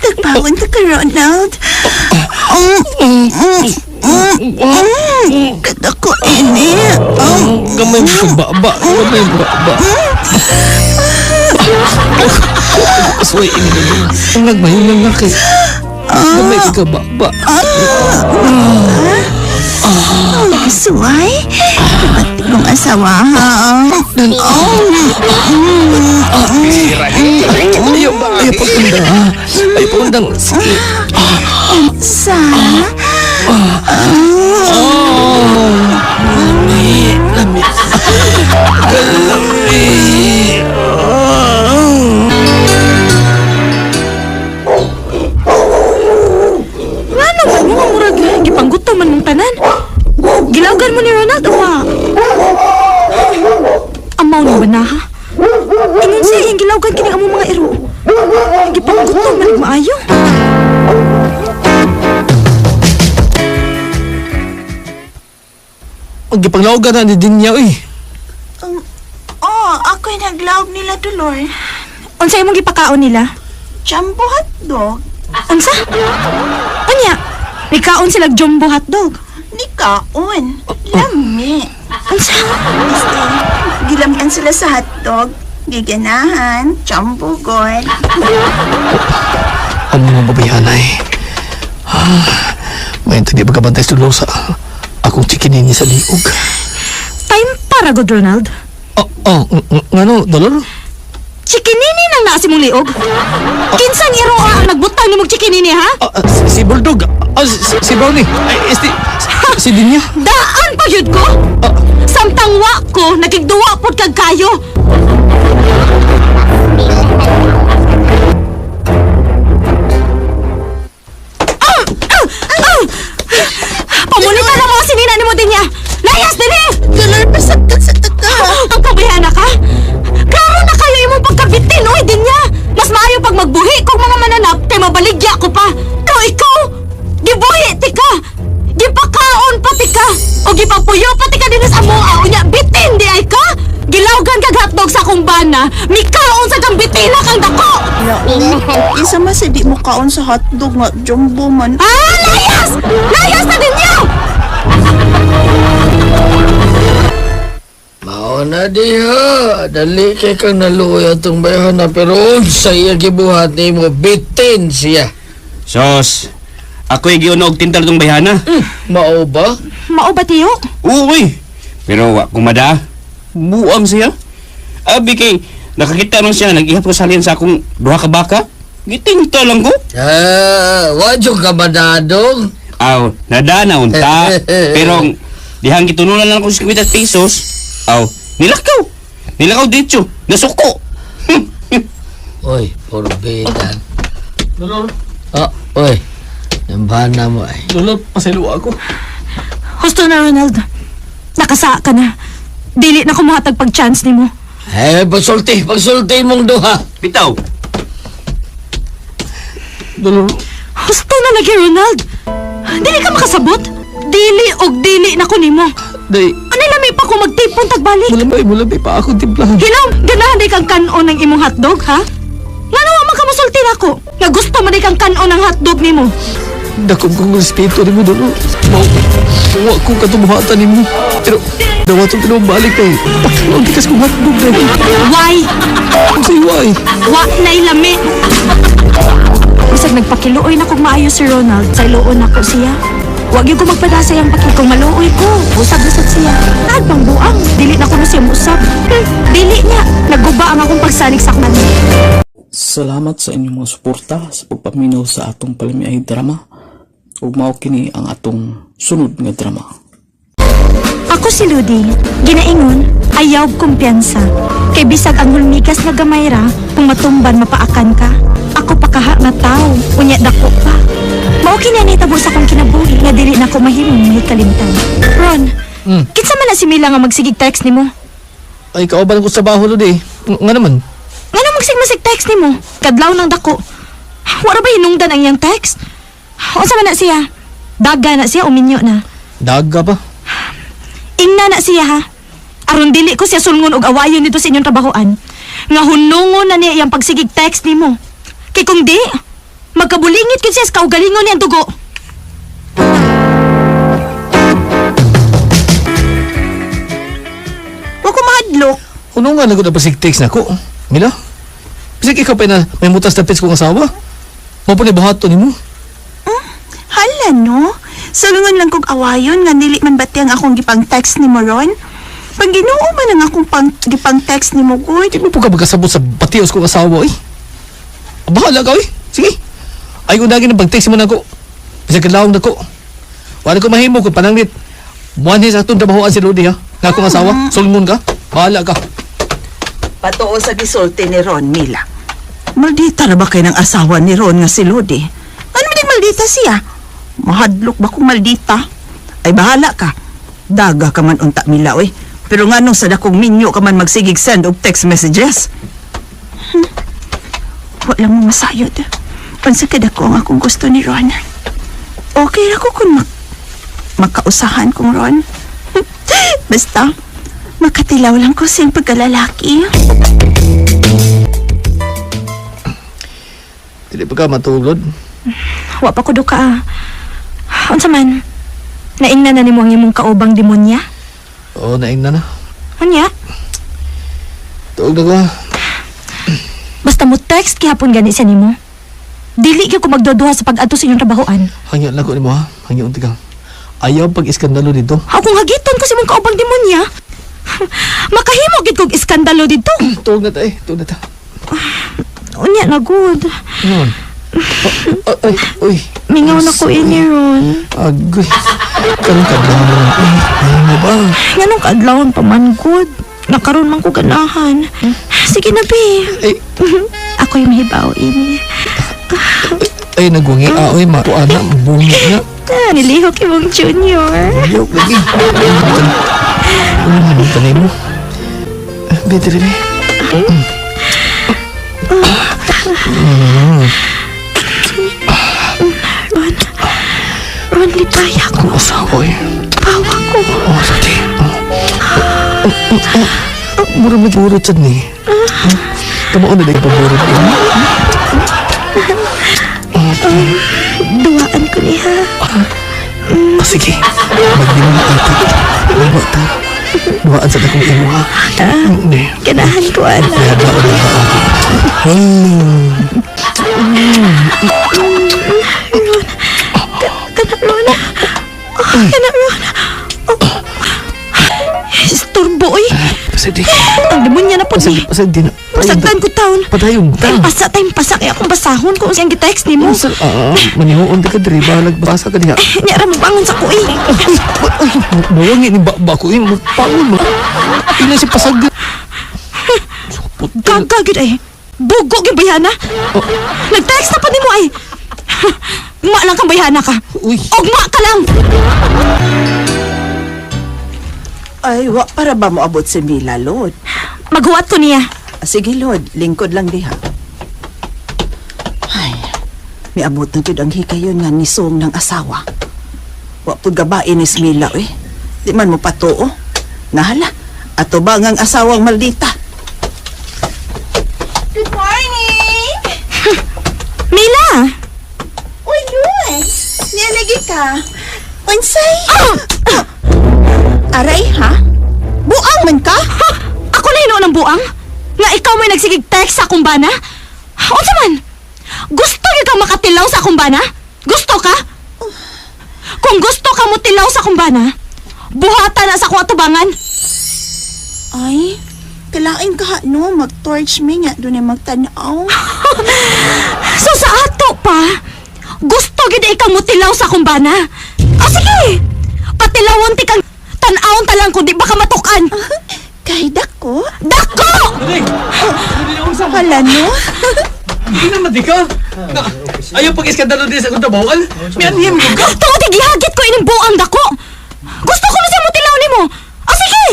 Tagpawon ta ka, Ronald. Mm, mm, mm, mm. Kadako ini. Gamay mo pagbaba. Gamay mo pagbaba. Asway, ini na yun. Ang nagmahinang na kay. Gamay ka baba. Suway? Pati kong asawa, ha? Ayaw, ayaw pagkunda, ha? Ayaw pagkundang. Sige. Sa? Lami, lami. Lami. Ngano man mo murag gipanggutom man mong tanan? Gilawgan mo ni Ronald o wa? Amaw ni ba na ha? Ingon siya iyang gilawgan kining among mga iro. Gipanggutom man og maayo. Ang gipanglawgan na ni Dinya, uy. Oh, ako'y naglawag nila, Dolor. Unsa imong gipakaon nila? Jumbo hotdog. Unsa? Unya, nikaon sila jumbo hotdog. Nikaon. Lami. Unsa? Este, gilamian sila sa hotdog. Giganahan, jumbo god. Ang mga babayanay. Ah, may hindi pagkabantay sa sa akong chikinini sa liog. Time para god Ronald. Oh, oh, ngano, Dolor? Chikinini nang naa si mong liog. Kinsang iro ang nagbutang nimong chikinini ha? Ah, ah, si Bulldog. Ah, si Brownie. Ay, este, si Dinya. Daan pa yun ko! Samtang wa ko, nagigduwa pod kag kayo. Ah! Ah! Ah! Pamunita na mga sinina ni mo din niya! Layas dinhi! Dolor, pasagkat sa taka. Ang kabayana ka? Klaro na kayo imong pagkabitin, oy din niya! Mas maayo pag magbuhi kung mga mananap kay mabaligya ko pa. Pero ikaw, gibuhi ti ka! Gipakaon pa ti ka! O gipapuyo pa ti ka din sa amoa, unya bitin di ay ka! Gilawgan kag hotdog sa akong bana, mikaon sa kang bitina kang dako! Isa man sa di mo kaon sa hotdog nga jumbo man. Ah, layas! Layas na din niya! Mao na diha. Dali kay kang naluoy atong bayhana pero unsa iya gibuhat nimo bitin siya. Sos, Ako'y giuna og tintal tong bayhana. Mao ba? Mao ba tiyo? Uy! Pero wa ko mada. Buang siya. Abi kay nakakita man siya nag-ihap ko salin sa akong duha ka baka. Gitinta lang ko. Ah, wa jud ka manadong. Aw, nada na unta. Pero dihang gitununan lang ko 50 pesos. Aw, nilakaw. Nilakaw dito. Nasuko. Oy, forbidden. Dolor, Oh, oy. Nambana mo ay. Dolor, pasaylo ako. Husto na, Ronald. Nakasa ka na. Dili na kumuhatag pag chance nimo. Eh, pagsulti, pagsulti mong duha. Bitaw. Dolor, Husto na lagi, Ronald. Dili ka makasabot. Dili og dili na ko nimo. day, Ano lami pa ko magtipon tagbalik? mulabay, mulabay pa ako timplahan. Hilom, ganahan di kang kanon ng imong hotdog, ha? Ngano wa man ka mosulti nako? Nga gusto man di kang kanon ng hotdog nimo. Dakong kong respeto nimo, Dolor. Mao, wa ko katumuhatan nimo. Pero, dawa itong pinabalik kay, pakilong tikas kong hotdog day. Why? Ang say why? Wa na'y lami. Bisag nagpakiluoy na kog maayo si Ronald, sa iluon nako siya. Wa gyud ko magpadasa yang pakil kung maluoy ko. Usab na sad siya. Naad pang buang, dili na kuno siya muusab. Dili niya. Nagguba ang akong pagsalig sa akong Salamat sa inyong mga suporta sa pagpaminaw sa atong palamiay drama. Ug mao kini ang atong sunod nga drama. Ako si Ludi. Ginaingon, ayaw kumpiyansa. Kay bisag ang hulmigas nga gamay ra, kung matumban mapaakan ka. Ako pakaha nga tao, unya dako pa. Mao kini ang nahitabo sa akong kinabuhi nga dili na ko mahimong mahikalimtan. Ron, kinsa man na si Mila nga magsigig text nimo? Ay, kauban ko sa trabaho, Lodi. Nga naman. Ngano magsigmasig text nimo? Kadlaw ng dako. Wala ba hinungdan ang iyang text? Unsa man na siya? Daga na siya o minyo na? Daga pa. Ingna na siya ha. Aron dili ko siya sulngon og awayon dito sa inyong trabahoan. Nga hunungon na niya iyang pagsigig text nimo. Kay kung di, magkabulingit gyud siya sa kaugalingon niyang dugo. Wa ko mahadlok. Kuno nga nagod na pasig text na ko. Mila? Bisag ikaw pa na may mutas na pets kong asawa. Mo pa ni buhaton nimo. Hala no. Sulungan lang kog awayon nga dili man bati ang akong gipang text nimo Ron. Pag Ginoo man ang akong pang, gipang text nimo gud. Di mo po ka magkasabot sa batios kong asawa eh. Bahala ka eh. Sige. Ay unagin ang pag-text mo na ko. Bisag kadlawong na ko. Wala ko mahimo kung pananglit. Buwan sa atong trabahoan si Lodi ha. Nga akong asawa. Sulngon ka. Bahala ka. Patuo sa gisulti ni Ron, Mila. Maldita na ba kay ng asawa ni Ron nga si Lodi? Ano man yung maldita siya? Mahadlok ba kung maldita? Ay bahala ka. Daga ka man unta Mila, oy. Pero nganong sa dakong minyo ka man magsigig send og text messages? Wala mo masayod. Pansa kadako ang akong gusto ni Ron. Okay ra ko kung makausahan kong Ron. Basta, makatilaw lang ko sa iyong pagkalalaki. Dili pa ka matulod. Wa pa ko duka ah. Unsa man? Naingna na nimo ang imong kaubang demonya? Oo, naing na na. Unya? Tuog na ko ha. Basta mo text gihapon gani siya nimo. Dili gyud ko magduduha sa pag-adto sa inyong trabahoan. Hangyo lang ko nimo ha. Hangyo unti ka. Ayaw pag-iskandalo dito. Ako kung hagiton ko sa imong kaubang demonya. Makahimo gid kog iskandalo dito. Tuog na ta eh. Tuog na ta. Unya na good. Ano man? Oh, ay, uy. Mingaw na ko ini ron. Agoy. Karon kadlaw mo na. Ay, ay mo ba? Nganong kaadlawon pa man good. Nakaroon man ko ganahan. Sige na, be. Ay, Ako yung mahibaw ini. ay nagwangi. Ah, oy, makuha na. Bungi na. Ah, nilihok imong junior. Ayaw, lagi. Ano man ang tanay mo? Be, dali, be. Ron. Ron, lipaya ko. Ang asawa eh. Bawa ko. Oh, sati. Mura magburot sad ni. Tama na dahil paburot eh. Duwaan ko niya. Ah, sige. Magdimong ata. Luwa ta. Duwaan sa akong imo ha. Hindi. Ganahan ko, ana. Kaya ba ako Hello. Ron, Kana Ron. Oh. Istorbo oy. Pasadi. Ang demonya na po ni. Pasadi na. Masaktan ko taon. Padayon ta. Time pasa kaya akong basahon kung siyang gitext nimo. Unsa manihuon di ka diri balag basa ka diha. Nya ra mobangon sa ko eh. Mawangi ni ba ko eh magpangon mo. Ila si pasag. Gaga gyud ay. Bugo gyud bayhana. Nag-text na pa nimo ay. Ugma lang kang bayhana ka. Uy. Ugma ka lang. Ay, wa para ba moabot si Mila, Lord? Maghuwat ko niya. Sige, Lord. Lingkod lang diha. Ay, miabot na jud ang hikayon nga nisong ng asawa. Wa pud gabain ni Mila, eh. Di man mo patuo. Nahala, ato ba ngang asawang maldita? Good morning! Mila! Uy, Lourdes! Nialagi ka. Unsay? Ah! Aray, ha? Buang man ka? Ha! Ako na hinuon ng buang? Nga ikaw may nagsigig text sa akong bana? Unsa man? Gusto gyud kang makatilaw sa akong bana? Gusto ka? Kung gusto ka mo tilaw sa akong bana, buhata na sa akong atubangan. Ay, kalain ka ha, no? Mag-torch me nga doon ay magtanaw. So sa ato pa, gusto gid ikaw mo tilaw sa akong bana. O sige, patilawon ti kang tan-awon ta lang kundi baka matukan. Kay dako? Dako! Hala, no? Hindi naman di ka. Na, ayaw pag iskandalo din sa akong tabawal. May anhim ko ka. Tungod gihagit ko ining buang dako. Gusto ko na sa mo tilaw nimo. O sige,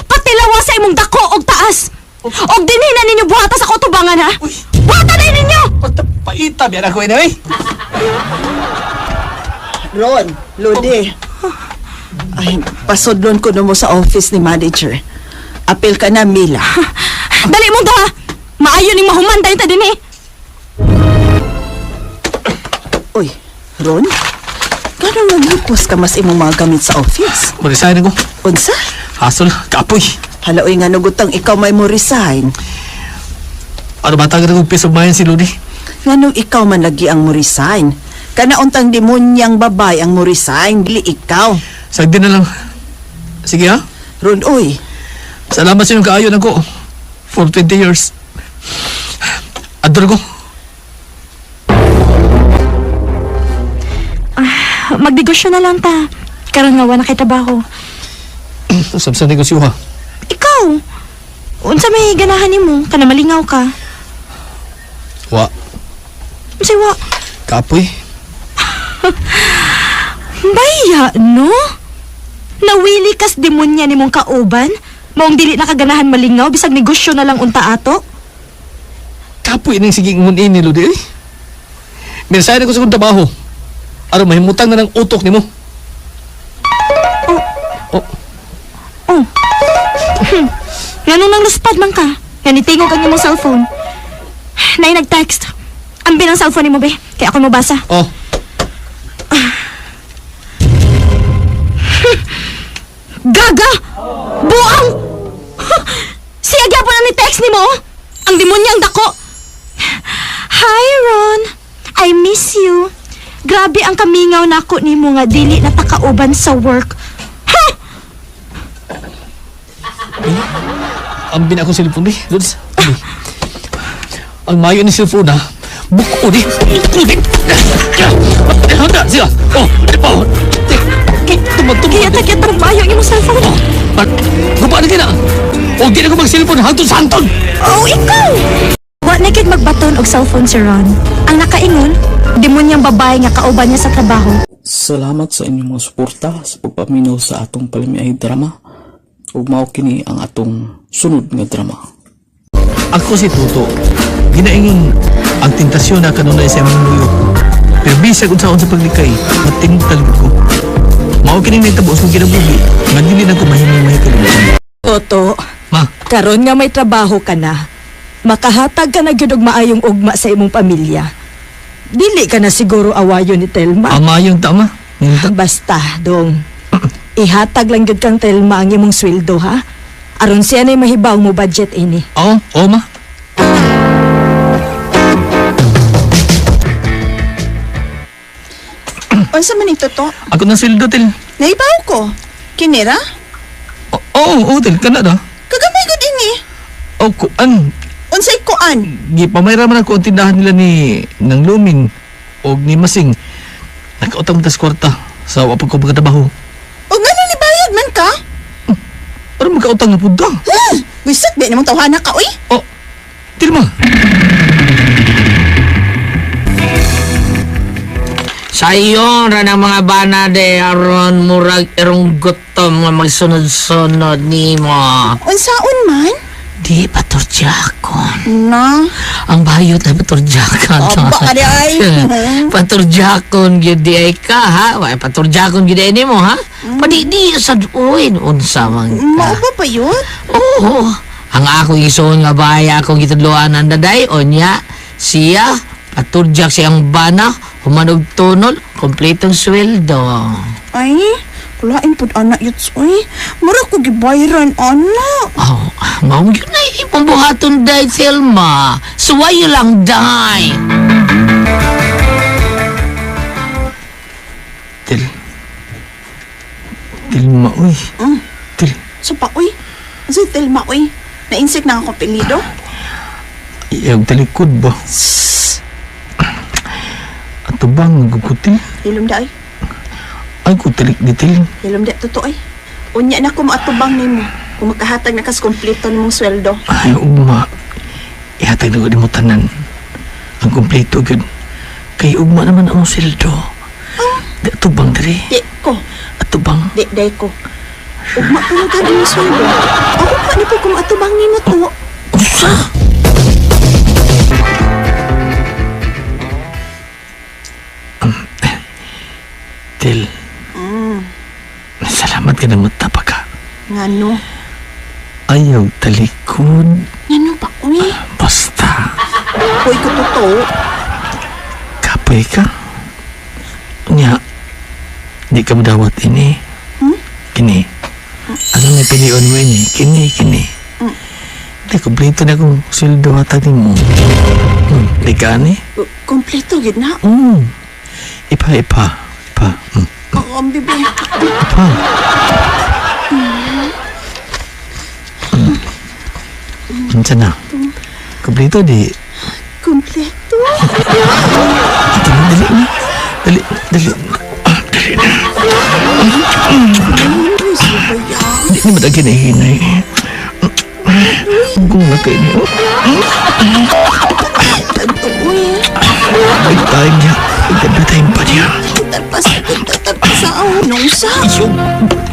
patilawa sa imong dako og taas. Og dinhi na ninyo buhata sa kutubangan ha. Buhata na ninyo! Paita biyan ako anyway. Ron, Lodi. Ay, pasudlon ko na mo sa office ni manager. Apil ka na, Mila. Dali mong duha. Maayo ning mahuman dayon ta dinhi. Uy, Ron? Ganong naglipos ka mas imong mga gamit sa office? Mag-resign ako. Unsa? Hasol, kapoy. Hala, uy, nga nugutang ikaw may mo resign. Ano ba tagad akong peace of mind si Lodi? Nganong ikaw man lagi ang mo resign? Kanauntang demonyang babae ang mo resign, dili ikaw. Sagdi na lang. Sige ha. Ron, uy, Salamat sa inyong kaayon ako. For 20 years. Ador ko. Magnegosyo na lang ta. Karon nga wa na kay trabaho. Usap sa negosyo ha. Ikaw, unsa may ganahan nimo? Kana malingaw ka. Wa. Unsay wa? Kapoy. Baya, no? Nawili kas demonya nimong kauban? Maong dili na kaganahan malingaw bisag negosyo na lang unta ato? Kapoy ning sige ngunin ni Lodi. Eh. Mensahe ko sa kong trabaho. Aron mahimutang na ng utok nimo. Oh. Oh. Ngano nang luspad man ka? Nga nitingog ang imong cellphone. Nay nag-text. Ambi ng cellphone nimo be. Kaya ako mabasa. Oh. Gaga! Buang! Siya gyapon ang ni-text nimo. oh. Ang demonyang dako. Hi Ron. I miss you. Grabe ang kamingaw nako nimo nga dili na takauban sa work. Ha! Ambi na akong cellphone di. Lods. Ambi. Ang mayo ni cellphone ha. Buko di. Buko di. Handa sila. Oh, di pa. Tumag-tumag. Kaya tagyat ang mayo ang imong cellphone. Oh, gupa na kina. O di na ko mag-cellphone hangtod sa hantod. Oh, ikaw! Wa na gid magbaton og cellphone si Ron. Ang nakaingon, demonyang babae nga kauban niya sa trabaho. Salamat sa inyong mga suporta sa pagpaminaw sa atong palamiay drama. Ug mao kini ang atong sunod nga drama. Ako si Tuto. Ginaingon ang tentasyon na kanunay sa imong muyo. Pero bisag unsaon sa paglikay, matintal gud ko. Mao kini nahitabo sa kong kinabuhi, nga dili na ko mahimong mahikalimutan. Toto, Ma, karon nga may trabaho ka na. Makahatag ka na gyud og maayong ugma sa imong pamilya. Dili ka na siguro awayon ni Telma. amayong tama. Basta, dong. Ihatag lang gyud kang Telma ang imong sweldo, ha? Aron siya na'y mahibaw mo budget ini. Oo, oo ma. Unsa man ito to? Ako ng sweldo, Tel. Naibaw ko. Kinira? Oo, oh, Til, kana da. Kagamay gud ini. O, kuan. Unsay kuan? Gipamayra man ako ang tindahan nila ni ng Lumin o ni Masing. Nakautang tas kwarta sa wapag ko pagkatrabaho. O ngano ni bayad man ka? Pero magkautang na pud ta. Huh? Wisat ba namang tawhana ka oy? Oh, Tilma. Sayon ra ng mga bana de aron murag erong gutom nga magsunod-sunod nimo. Unsaon man? Di paturjakon. Na. Ang bayot na paturjakon. Aba ka di ay. Paturjakon gyud di ay ka ha. Wa paturjakon gyud ay nimo ha. Padi di sad uin unsa man ka. Mao ba pa yun? Oo. Ang ako isuon nga bahay akong gitudloan ang daday onya siya paturjak siyang bana humanog tunol kompletong sweldo. Ay, kulain pud ana yuts oy. Mura ko gibayran ana. Oh, mao gyud na imong buhaton day Thelma. Suwayo lang day. Til. Tilma, uy. Mm. Til. So pa oy. Unsay Telma oy? Nainsik na akong apelyido. Iyag talikod ba? Ato bang nagkukutil? Hilom da oy. Ay, kutilik di til. Hilom da totoo oy. Unya na ko moatubang nimo kung makahatag na kas kompleto nimong sweldo. Ay, ugma. Ihatag na ko di mo tanan. Ang kompleto gyud. Kay ugma naman ang sweldo. Di ato bang diri? Di ko. Ato bang? Di day ko. Ugma pa lang ka imong sweldo. Ako pa na po kung atubang nimo to. Unsa? Til. Salamat ka na matapa ka. Ngano? Ayaw talikod. Ngano pa oy? Basta. Hoy ko totoo. Kapoy ka. Nya, di ka madawat ini. Hmm? Kini. Ano na pilion mo ini? Kini, kini. Di, kompleto na akong sweldo hatag nimo. Di ka ni? Kompleto gyud na. Ipa, ipa. Ipa. Oo, ang bibi. Ipa. Unsa na? Kompleto di. Kompleto. Ito na, dali na. Dali, dali. Ah, dali na. Uy, subaya. Hindi naman ang kinahinay. Kung na kayo niyo. Tanto uy. May time niya. May time pa niya. Talpas talpas sa aw nung sa.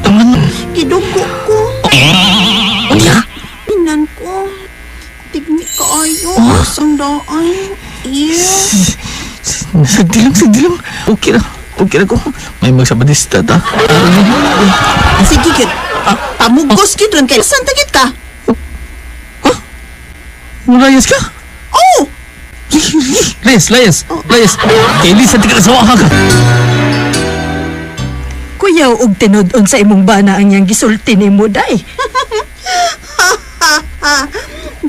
Tangan. Gidugo ko. Unya. Inan ko. Tigni kaayo. Sandaan. Yeah. Sagdi lang, sagdi lang. Okay na. Okay na ko. May magsabadista ta. Sige gid. Pamugos gid ron kay saan tagit ka? Mulayas ka? Oh! Layas, layas, layas. Kay Lisa, tika na sa ka. Kuyaw og tinud-on sa imong bana ang iyang gisulti nimo day.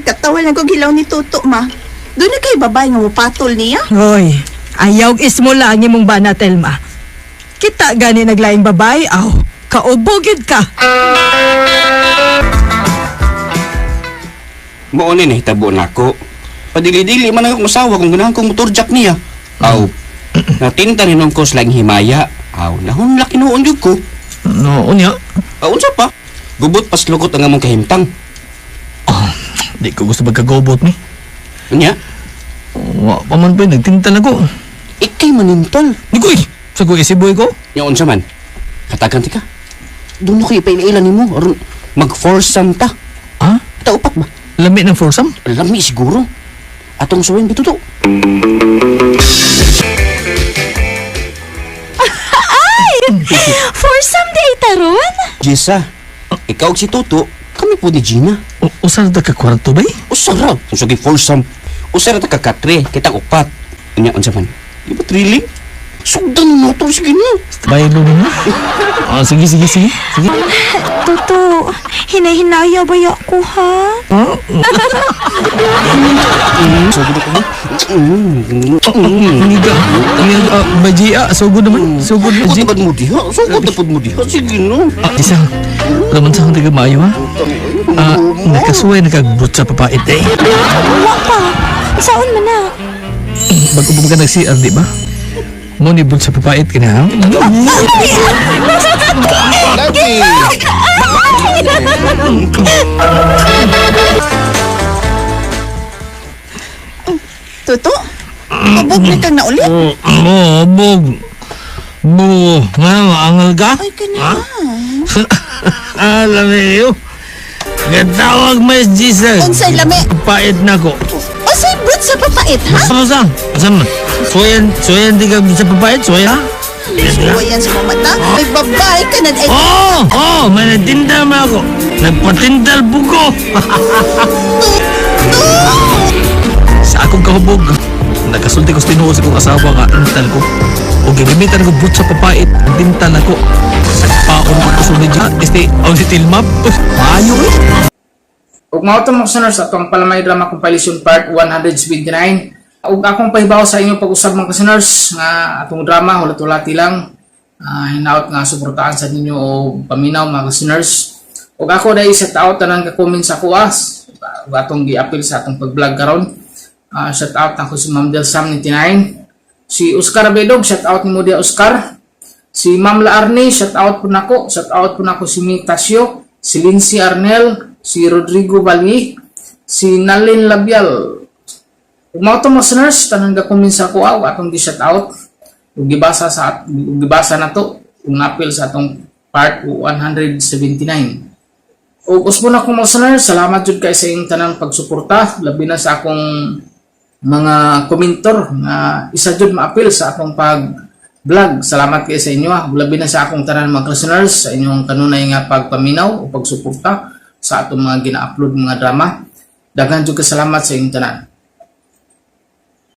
Katawa lang ko gilaw ni Toto, ma. Doon na kay babae nga mupatol niya. Hoy, ayaw ismula ang imong bana Telma. Kita gani naglaing babae aw, kaubo gyud ka. Mao ni nahitabo nako. Padili-dili man ang akong asawa kung ganahan kong motor jack niya. Aw, natinta ni nung kos lang himaya. Aw, nahunlak hinuon jud ko. No, unya. Aw, unsa pa? Gubot paslukot ang among kahimtang. Oh, di ko gusto magkagobot ni. Unya? Wa pa man pa, nagtinta na ko. Ikay manintal. Di ko eh. Sa ko isiboy ko. Nya unsa man? Katagan ti ka. Doon ko ipailailan nimo aron mag-foursome ta. Ha? Taupat ba? Lami ng foursome? Lami siguro. Atong suwing bituto. For some day taron? Jessa, ikaw ug si Toto, kami po ni Gina. Usa na ta ka kwarto ba eh? Usa ra. Usa kay foursome. Usa ra ta ka katre, kitang upat. Unya unsa man? Di ba thrilling? Sugdan mo to, sige na. Baylo mo. Ah, sige, sige, sige. Sige. Toto, hinahinaya ba ako, ha? Niga. Niga, bajia. Sugod naman. Sugod. Sugod mo diha. Sugod na mo diha. Sige na. Ah, isang. Laman sa akong maayo ha. Ah, nakasuway nakagbut sa papait eh. Wa pa. Saon man na? Bago pa ka nag-CR, di ba? Mo ni but sa papait ka na, ha? Toto, hubog ni kang nauli. Oo, bog. Bo, nga, maangal ka? Ay, kana. Ah, lami yun. Gatawag mas Jesus. Unsay lami? Pait na ko. Unsay brut sa papait, ha? Basta sa, saan man? Soyan, soyan di ka sa papait, soya? Suwayan sa mga mata. May babae ka na ay. Oo, oh, may natinda man ako. Nagpatindal buko. Sa akong kahubog, nakasulti ko sa tinuo sa akong asawa nga intal ko. O gagamitan ko but sa papait, dintal ako. Nagpaon ko sa niya, este, ang si Tilmap, maayo eh. Ug mao to mga listeners atong Palamay Drama Compilation Part 179. Ug akong pahibaw sa inyo pag-usab mga listeners nga atong drama hulat-hulati lang. Hinaot nga suportahan sa ninyo o paminaw mga listeners. Ug ako dahil sa out tanan ka comment sa kuas ug atong gi-appeal sa atong pag-vlog karon. Shout out ako si Ma'am Del Sam 99. Si Oscar Bedog, shout out nimo dia Oscar. Si Ma'am Laarne, shout out po nako. Shout out po nako si Mitasio, si Lindsay Arnel, si Rodrigo Bali, si Nalin Labial. Ug mao to mga listeners, tanan ga comment sa ako aw atong gi-shout out ug gibasa sa ug gibasa nato ug napil sa atong part 179. Ug usbon ako mga listeners, salamat jud kay sa inyong tanang pagsuporta, labi na sa akong mga komentor nga isa jud maapil sa akong pag vlog. Salamat kay sa inyo ah. Labi na sa akong tanan mga listeners sa inyong kanunay nga pagpaminaw o pagsuporta sa atong mga gina-upload mga drama. Daghan jud ka salamat sa inyong tanan.